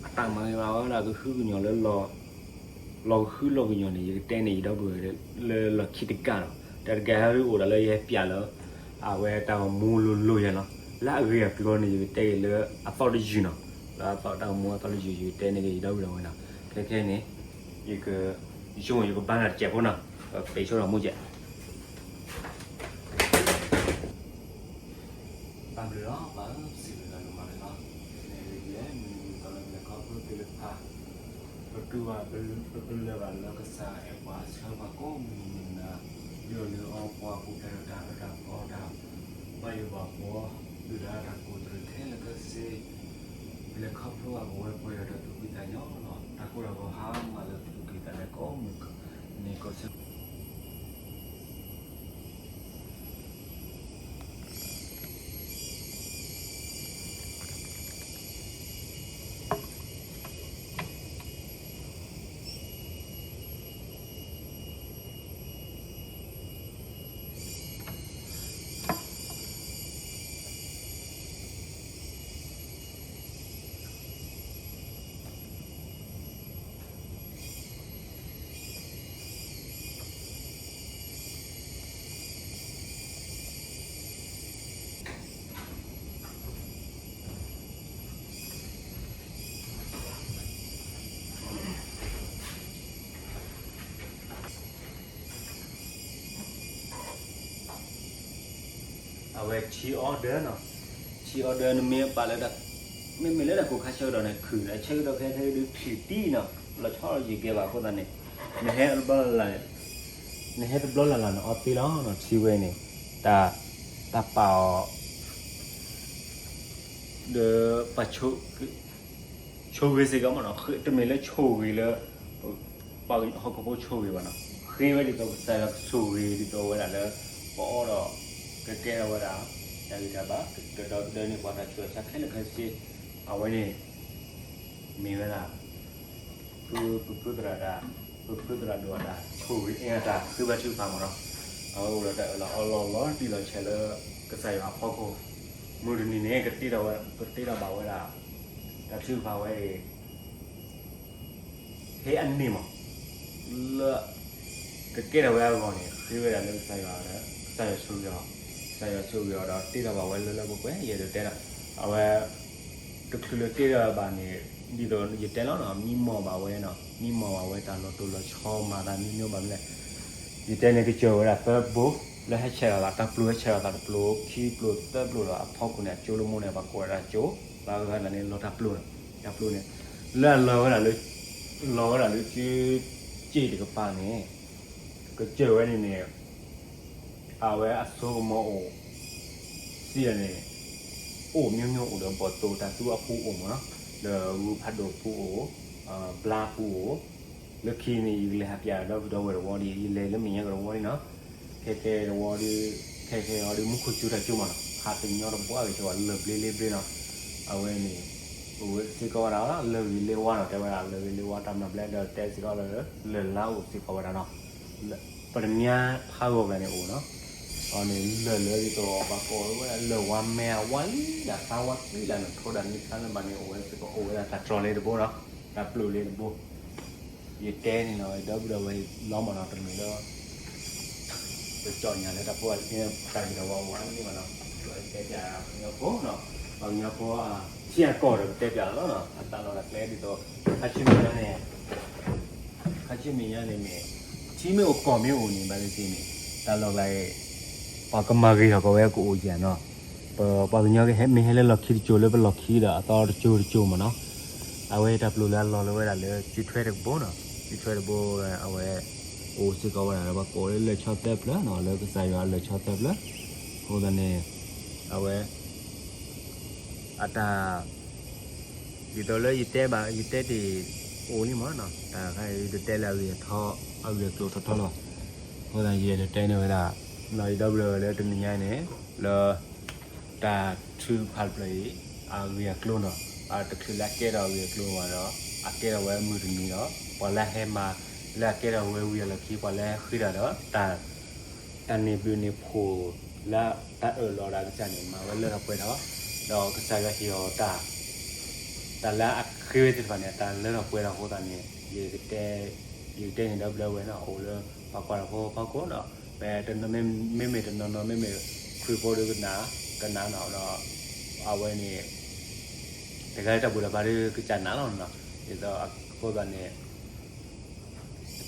အတၢ်မၤဂ့ၤမၤဝါဒီးကဟုကညီၢ်လၢ လီၤကဟုလီၤကညီၢ်န့ၣ် ယကတဲန့ၣ် ယဒီပုၢ်ဝဲၢ်လၢလီၢ်ခံတကးနီၤ, တၢ်တကးဟဲအိၣ်ဒၣ်လၢယဟဲပျးလၢ အဝဲတၢ်ဂီၤမူလိၤလိၤယဲလီၤ, လၢအဂ့ၢ်အကျိၤန့ၣ် ယကတဲက့ၤလၢအသီတယုၢ်နီၤ, လၢအသီတၢ်ဂီၤမူအသီတယုၢ် ယကတဲန့ၢ်က့ၤယဒီပုၢ်ဝဲၢ်နီၤ, ခဲခဲန့ၣ် ယက ယဆိကမိၣ်ယကဘါနၤတစဲးဖိနီၤ, ပဆိထီၣ်မူကဲး ဘၣ်ဘျုးလီၤ ပၢ်ဧၢ, ပစံးဘျုးနၤဒိၣ်မးန့ၣ်လီၤ. မ့ၢ်ဂ့ၤဒ်လဲၣ်, မုၢ်နံၤမုၢ်သီလၢပလဲၤခီဖျိသ့ၣ်တဖၣ်, ပတူၢ်ဘၣ် ပကလၢၤဘၣ်လၢကစၢ်အဲၣ်ပှၤဆှၢပှၤကိးမုၢ်နံၤမုၢ်နၤ, လုၢ်အီၣ်လုၢ်အီပှၤ ပူၤဖျဲးဒီးတၢ်အၢတၢ်သီတၢ်ဘၣ်ယိၣ်ဘၣ်ဘှီ, ဒုၣ်ဒါတၢ်ကိၢ်တရံးခဲလၢာ်ခဲဆ့, ပလဲၤခီဖျိဘၣ်ပဝဲပှဲၤဒီးတၢ်သူၣ်ဖှံသးညီလီၤ. တၢ်ကိၢ်တၢ်ဂီၤဟါမၢ်လၢသူၣ်ကံၢ်သးလဲကိးမုၢ်နံၤကိးဆၢ အဝဲ tea order နီၤ, tea order နမ့ၢ်ပာ်လၢ မ့မ့ၢ်လၢတၢ်ကိးခါဆၢကတီၢ်န့ၣ် ခုၣ်ဒီးဆၢကတီၢ်ခဲခဲဒုးခုၣ်တံၢ်နီၤ, လီၤဆီလီၤယံာ်ကဲဘၣ်အဃိသတးန့ၣ် နဟဲတဘျီလၢ်လၢ်န့ၣ်, နဟဲတဘျီလၢ်လၢ်န့ၣ် အီသ့လီၤနီၤ, tea ဝဲန့ၣ် တၢ် တၢ်ပာ်အီၤ ဒီးပာ်ဆိ ဆိၣ်ဂ့ၤစ့ၢ်ကီးမ့ၢ်နီၤ, တမ့ၢ်လၢဆိၣ်ဂ့ၤလၢ ပှၤဟီၣ်ခိၣ်ဖိဆိၣ်ဂ့ၤဘၣ်နီၤ, ဃ့ဝဲဒ်သိးကစၢ်ယွၤကဆိၣ်ဂ့ၤဒ်သိးဝဲဒၣ်လၢ ပအီဒီး ကကဲထီၣ်ဝဲဒၣ် တၢ်ဂံၢ်တၢ်ဘါ ကဒီသဒၢန့ၢ်ပှၤတၢ်ဆူးတၢ်ဆါခဲလၢာ်ခဲဆ့, အဝဲန့ၣ် မ့ၢ်ဝဲဒၣ် ဖု ပဖုသရၣ်တၢ် ပဖုသရၣ်ဒိၣ်အတၢ်ဆိၣ်ဂ့ၤအ့ၣ်အတၢ်ဃ့ဘါထုကဖၣ်မ့ၢ်နီၤ, အဝဲအိၣ်ဒီးတၢ်အၢၣ်လီၤအီလီၤလီၤတံၢ်လီၤဆဲးလၢ ကစၢ်ယွၤအဖီခိၣ်, မုၢ်တနံၤန့ၣ် ကတ့ထီၣ်ဝဲ ကတ့ထီၣ်ဘၣ်ဝဲဒၣ် တၢ်ထုကဖၣ်ဝဲအံၤ ဟ့ၣ်အန့ၢ်မး လၢ ကကဲထီၣ်ဝဲအဂီၢ်န့ၣ် ဃ့ဝဲဒၣ်လၢကစၢ်ယွၤဒီး ကစၢ်ယွၤဆိၣ်ဂ့ၤအီၤ, ကစၢ်ယွၤဆိၣ်ဂ့ၤအီၤဒီးတ့ထီၣ်ဘၣ်ဝဲလၢလၢပှဲၤပှဲၤ ယအဲၣ်ဒိးတဲဒီး အဝဲ တချုးလၢတ့ထီၣ်ဘၣ်န့ၣ် ဒ်သိးယတဲလီၤနီၤ မံမီၢ်ဘၣ်ဝဲနီၤ မံမီၢ်ဘၣ်ဝဲတၢ်လီၤတိၢ်လီၤဆီမၤသးမံမီၢ်ဘၣ်မနုၤလဲၣ် ယတဲန့ၣ် ကစၢ်ဝဲဒၣ်သၢဘိ, လၢဟဲဆဲးလီၤသး တၢ်ပျိဟဲဆဲးလီၤသးတပျိ ခံပျိသၢပျိဒီး အဖီခိၣ်န့ၣ် အကၠိလၢမိၢ်န့ၣ် ပှၤကိးဝဲဒၣ်ကၠိ, ဘၣ်ဂၤန့ၣ် လီၤတၢ်ပျိန့ၣ်, တၢ်ပျိန့ၣ် လၢအလီၤဝဲဒၣ်လၢ လီၤဝဲဒၣ်လၢကၠိ ကၠ့တကပၤန့ၣ် ကစၢ်ဝဲန့ၣ်န့ၣ် အဝဲအစိကမီၤအိၣ် စံးန့ၣ် အိၣ်မျိုးမျိုးအိၣ်ဒီး ဘီၣ်သိၣ်တၢ်သူအပူၤအိၣ်မ့ၢ်နီၤ, ဒီးဂုၢ်ဖးဒိၣ်ပူၤအိၣ်, ဘျါပူၤအိၣ်, လၢခံန့ၣ် ယကလဲၤဟးပၠးဒီပုၢ်ဒီဝဲၢ်တဝီဒီး ယလဲၤလၢမဲာ်ညါကတဝီန့ၣ်နီၤ, ခဲခဲတဝီဒီး ခဲခဲအီၤဒီး မူခိၣ်စူၤတၢ်ကၠိမ့ၢ်နီၤ, ဖးတညီတဘှၣ်ဂ့ၤကီး လၢၢ်ဘျ့လ့ဘျ့နီၤ, အဝဲန့ၣ် အိၣ်ဝဲစ့ၢ်ကီးဝဲဒၣ် လၢၢ်ဂ့ၤလ့ဝါနီၤ, တဲဝဲဒၣ်လၢၢ်ဂ့ၤလ့ဝါတၢ်မၤဘျဲၣ်ဒီး တဲစ့ၢ်ကီးလၢ လၢၢ်လါအိၣ်စ့ၢ်ကီးဝဲဒၣ်နီၤ ပတမၠါဖးဂီၤကျါန့ၣ်အိၣ်နီၤ, အန့ၣ်လၢၢ်လၢဒ်သိးပှၤကိးဝဲဒၣ်လၢၢ်ဝါမဲအဝါလံ ဒၣ်သါဝါသံလၢ်န့ၣ် ထိးဒၣ်န့ၣ်ခါလၢဘၣ်န့ၣ် အိၣ်ဝဲစ့ၢ်ကီး အိၣ်ဝဲဒၣ်တၢ်တြီၤလ့တဘိနီၤ, တၢ်ပျိၢ်လ့တဘိ, ယတဲန့ၣ်နီၤ ဒီပုၢ်ဒီဝဲၢ်လီၤမ့ၢ်နီၤ တမ့ၢ်လၢ ပကၠီၣ်ညါလၢတၢ်ဖိတၢ်ဂ့ၤတၢ်ဝါဝါန့ၣ်မ့ၢ်နီၤ, တဲပၠးပှၤကညီဖိနီၤ, ပှၤကညီဖိ ထံအကီၢ်ဒီးပတဲပၠးလီၤနီၤ, အတၢ်လီၢ်တၢ်ကျဲဒ်သိး ခါဆူမဲာ်ညါန့ၣ် ခါဆူမဲာ်ညါန့ၣ်မ့ၢ် ထံမ့ၢ်အိၣ်ကီၢ်မ့ၢ်အိၣ်န့ၣ် ဘၣ်သ့ၣ်သ့ၣ်န့ၣ် တၢ်လီၢ်ကျါအံၤ ပှၤကမၤဂ့ၤထီၣ်ကီးဝဲကအိၣ်ယၤနီၤ, ပပှၤကညီကဟဲမ့ၢ်ဟဲလၢလီၢ်ခံတစိၤလၢပလီၢ်ခံဒီးအသီတစိၤတစိၤမ့ၢ်နီၤ, အဝဲတၢ်ပျိၢ်လၢအလီၢ်လၢဝဲဒၣ်လၢ ကၠူထွဲတကဘိနီၤ, ကၠူထွဲတဘိ အဝဲ အိၣ်စ့ၢ်ကီးဝဲဒၣ်လၢပှၤကိးလၢလၢၢ်ဆီသၢဖျၢၣ်နီၤ, လၢကစၢ်ယွၤအလၢၢ်ဆီသၢဖျၢၣ်, အဃိသတးန့ၣ် အဝဲ အတၢ် ဒ်သိးလၢယတဲဘၣ် ယတဲတ့ၢ်အိၣ်လံမ့ၢ်နီၤ, တၢ်တခါအံၤယတတဲလၢအဂ့ၢ်အထီ အဂ့ၢ်အကျိၤထီထီလီၤ, အဃိသတးယအဲၣ်ဒိးတဲန့ၢ်ဝဲဒၣ် ဒီပုၢ်ဒီဝဲၢ်လၢတနံၤညါန့ၣ် လၢ တၢ်ထုကဖၣ်တဖျၢၣ်အံၤ အဂ့ၢ်အကျိၤနီၤ, တချုးလၢအကဲထီၣ်အဂ့ၢ်အကျိၤဘၣ်ဒီး အကဲထီၣ်ဝဲမုၢ်တနံၤဒီး ပှၤလၢဟဲမၤ လၢအကဲထီၣ်ဝဲဝံၤအလီၢ်ခံ ပှၤလၢဟဲဃ့တၢ်ဒီး တၢ် တၢ်န့ၢ်ဘျုးန့ၢ်ဖှိၣ်လၢတၢ်အၢၣ်လီၤဒီးကစၢ်န့ၣ် မၤဝဲလၢထီၣ်ပှဲၤထီၣ်, ဒီးကစၢ်ယွၤဟ့ၣ်အီၤတၢ် တၢ်လၢအဃ့ဝဲသ့ၣ်တဖၣ်န့ၣ် တၢ်လၢထီၣ်ပှဲၤထီၣ်အဃိသတးန့ၣ် ယကတဲ ယကတဲန့ၢ်ဒီပုၢ်ဒီဝဲၢ်နီၤ အိၣ်လၢပှၤကွၢ်တၢ်ဖိအဖီခိၣ်နီၤ, မ့မ့ၢ်တနီၤနီၤ မ့မ့ၢ်ခရံာ်ဖိဒီးကနၣ် ကနၣ်နီၤဒီး အဝဲန့ၣ် တဂၤလၢတၢ်ဘူၣ်တၢ်ဘါဒီးကစၢ်နၢ်လီၤနီၤ, ဒ်သိးအဃိသတးန့ၣ်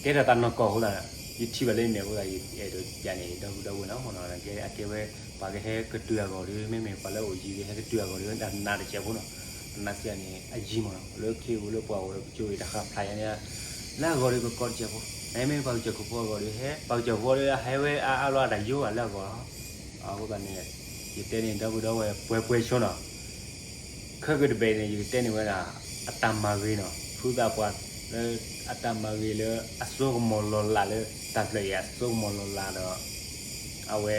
ကဲထီၣ်တၢ်နီၢ်ကီၢ်အဃိသတး ယထံၣ်ဘၣ်လၢမဲာ်အဃိသတး ယအဲၣ်ဒိးပၠးန့ၢ်ဒီပုၢ်ဒီဝဲၢ်နီၤ, မ့ၢ်နီၤ အကဲဝဲ ပှၤကဟဲကတုၤအဂီၢ်ဒီး မ့မ့ၢ်ပှၤလၢအိၣ်ယံၤကဟဲကတုၤအဂီၢ်ဒီး တၢ်နာ်တစဲးဖိနီၤ, တနာ်စံးန့ၣ် အယံၤမ့ၢ်နီၤ လၢခ့ဧိၤလၢပှၢ်ဧိၤဒီး ပကၠိအံၤတၢ်ဃၣ်ဖျါယါန့ၣ် လၢအဂီၢ်ဒီးကကိးတစဲးဖိ, မ့မ့ၢ်ပှၤကစၢၢ်ခိၣ်ဖိအဂီၢ်ဒီး ဟဲ ပှၤကစၢၢ်ခိၣ်ဖိဒီး ဟဲဝဲအါအါလီၤအတၢ်ယိအလၢအဂီၢ်လီၤ, အဃိသတးန့ၣ် ယတဲန့ၢ်ဒီပုၢ်ဒီဝဲၢ်ပှဲၤပှဲၤဆိနီၤ ခဲကတဘဲန့ၣ် ယကတဲန့ၢ်ဝဲဒၣ် အတၢ်မၤဂ့ၤနီၤ ဖုသးပှၢ်လၢ အတၢ်မၤဂ့ၤလၢအစိကမီၤလီၤလးလၢ တၢ်ဖျၢၣ်အံၤအစိကမီၤလီၤလးဒီး အဝဲ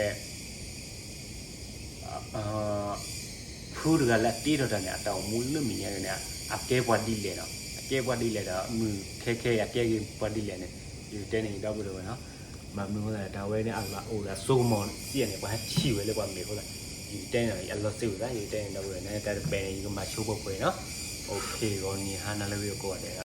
ဖုတဂၤလၢအတ့ထီၣ်တၢ်န့ၣ် အတၢ်အိၣ်မူလၢမဲာ်ညါက့ၤန့ၣ် အကဲပှၤဒ်လဲၣ်နီၤ အကဲပှၤဒ်လဲၣ်ဒီး မုၢ်ခဲခဲအံၤအကဲက့ၤပှၤဒ်လဲၣ်န့ၣ် ယကတဲန့ၢ်ဒီပုၢ်ဒီဝဲၢ်နီၤ ဘၣ်မနုၤအဃိသတး တၢ်ဝဲန့ၣ် အလၢအိၣ်ဒီးအစိကမီၤစံးန့ၣ် ပှၤဟဲထံၣ်ဝဲလၢပှၤမဲာ်အဃိသတး ယကတဲန့ၢ်အလီၤစ့ဝဲသး ယကတဲန့ၢ်ဒီပုၢ်ဒီဝဲၢ်န့ၣ် တၢ်တဘဲန့ၣ် ယကမၤဆိပှဲၤပှဲၤနီၤ အိၣ်ခ့ဂီၤနံၤဟါနၤလၢဂ့ၤအကိးဂၤဒဲး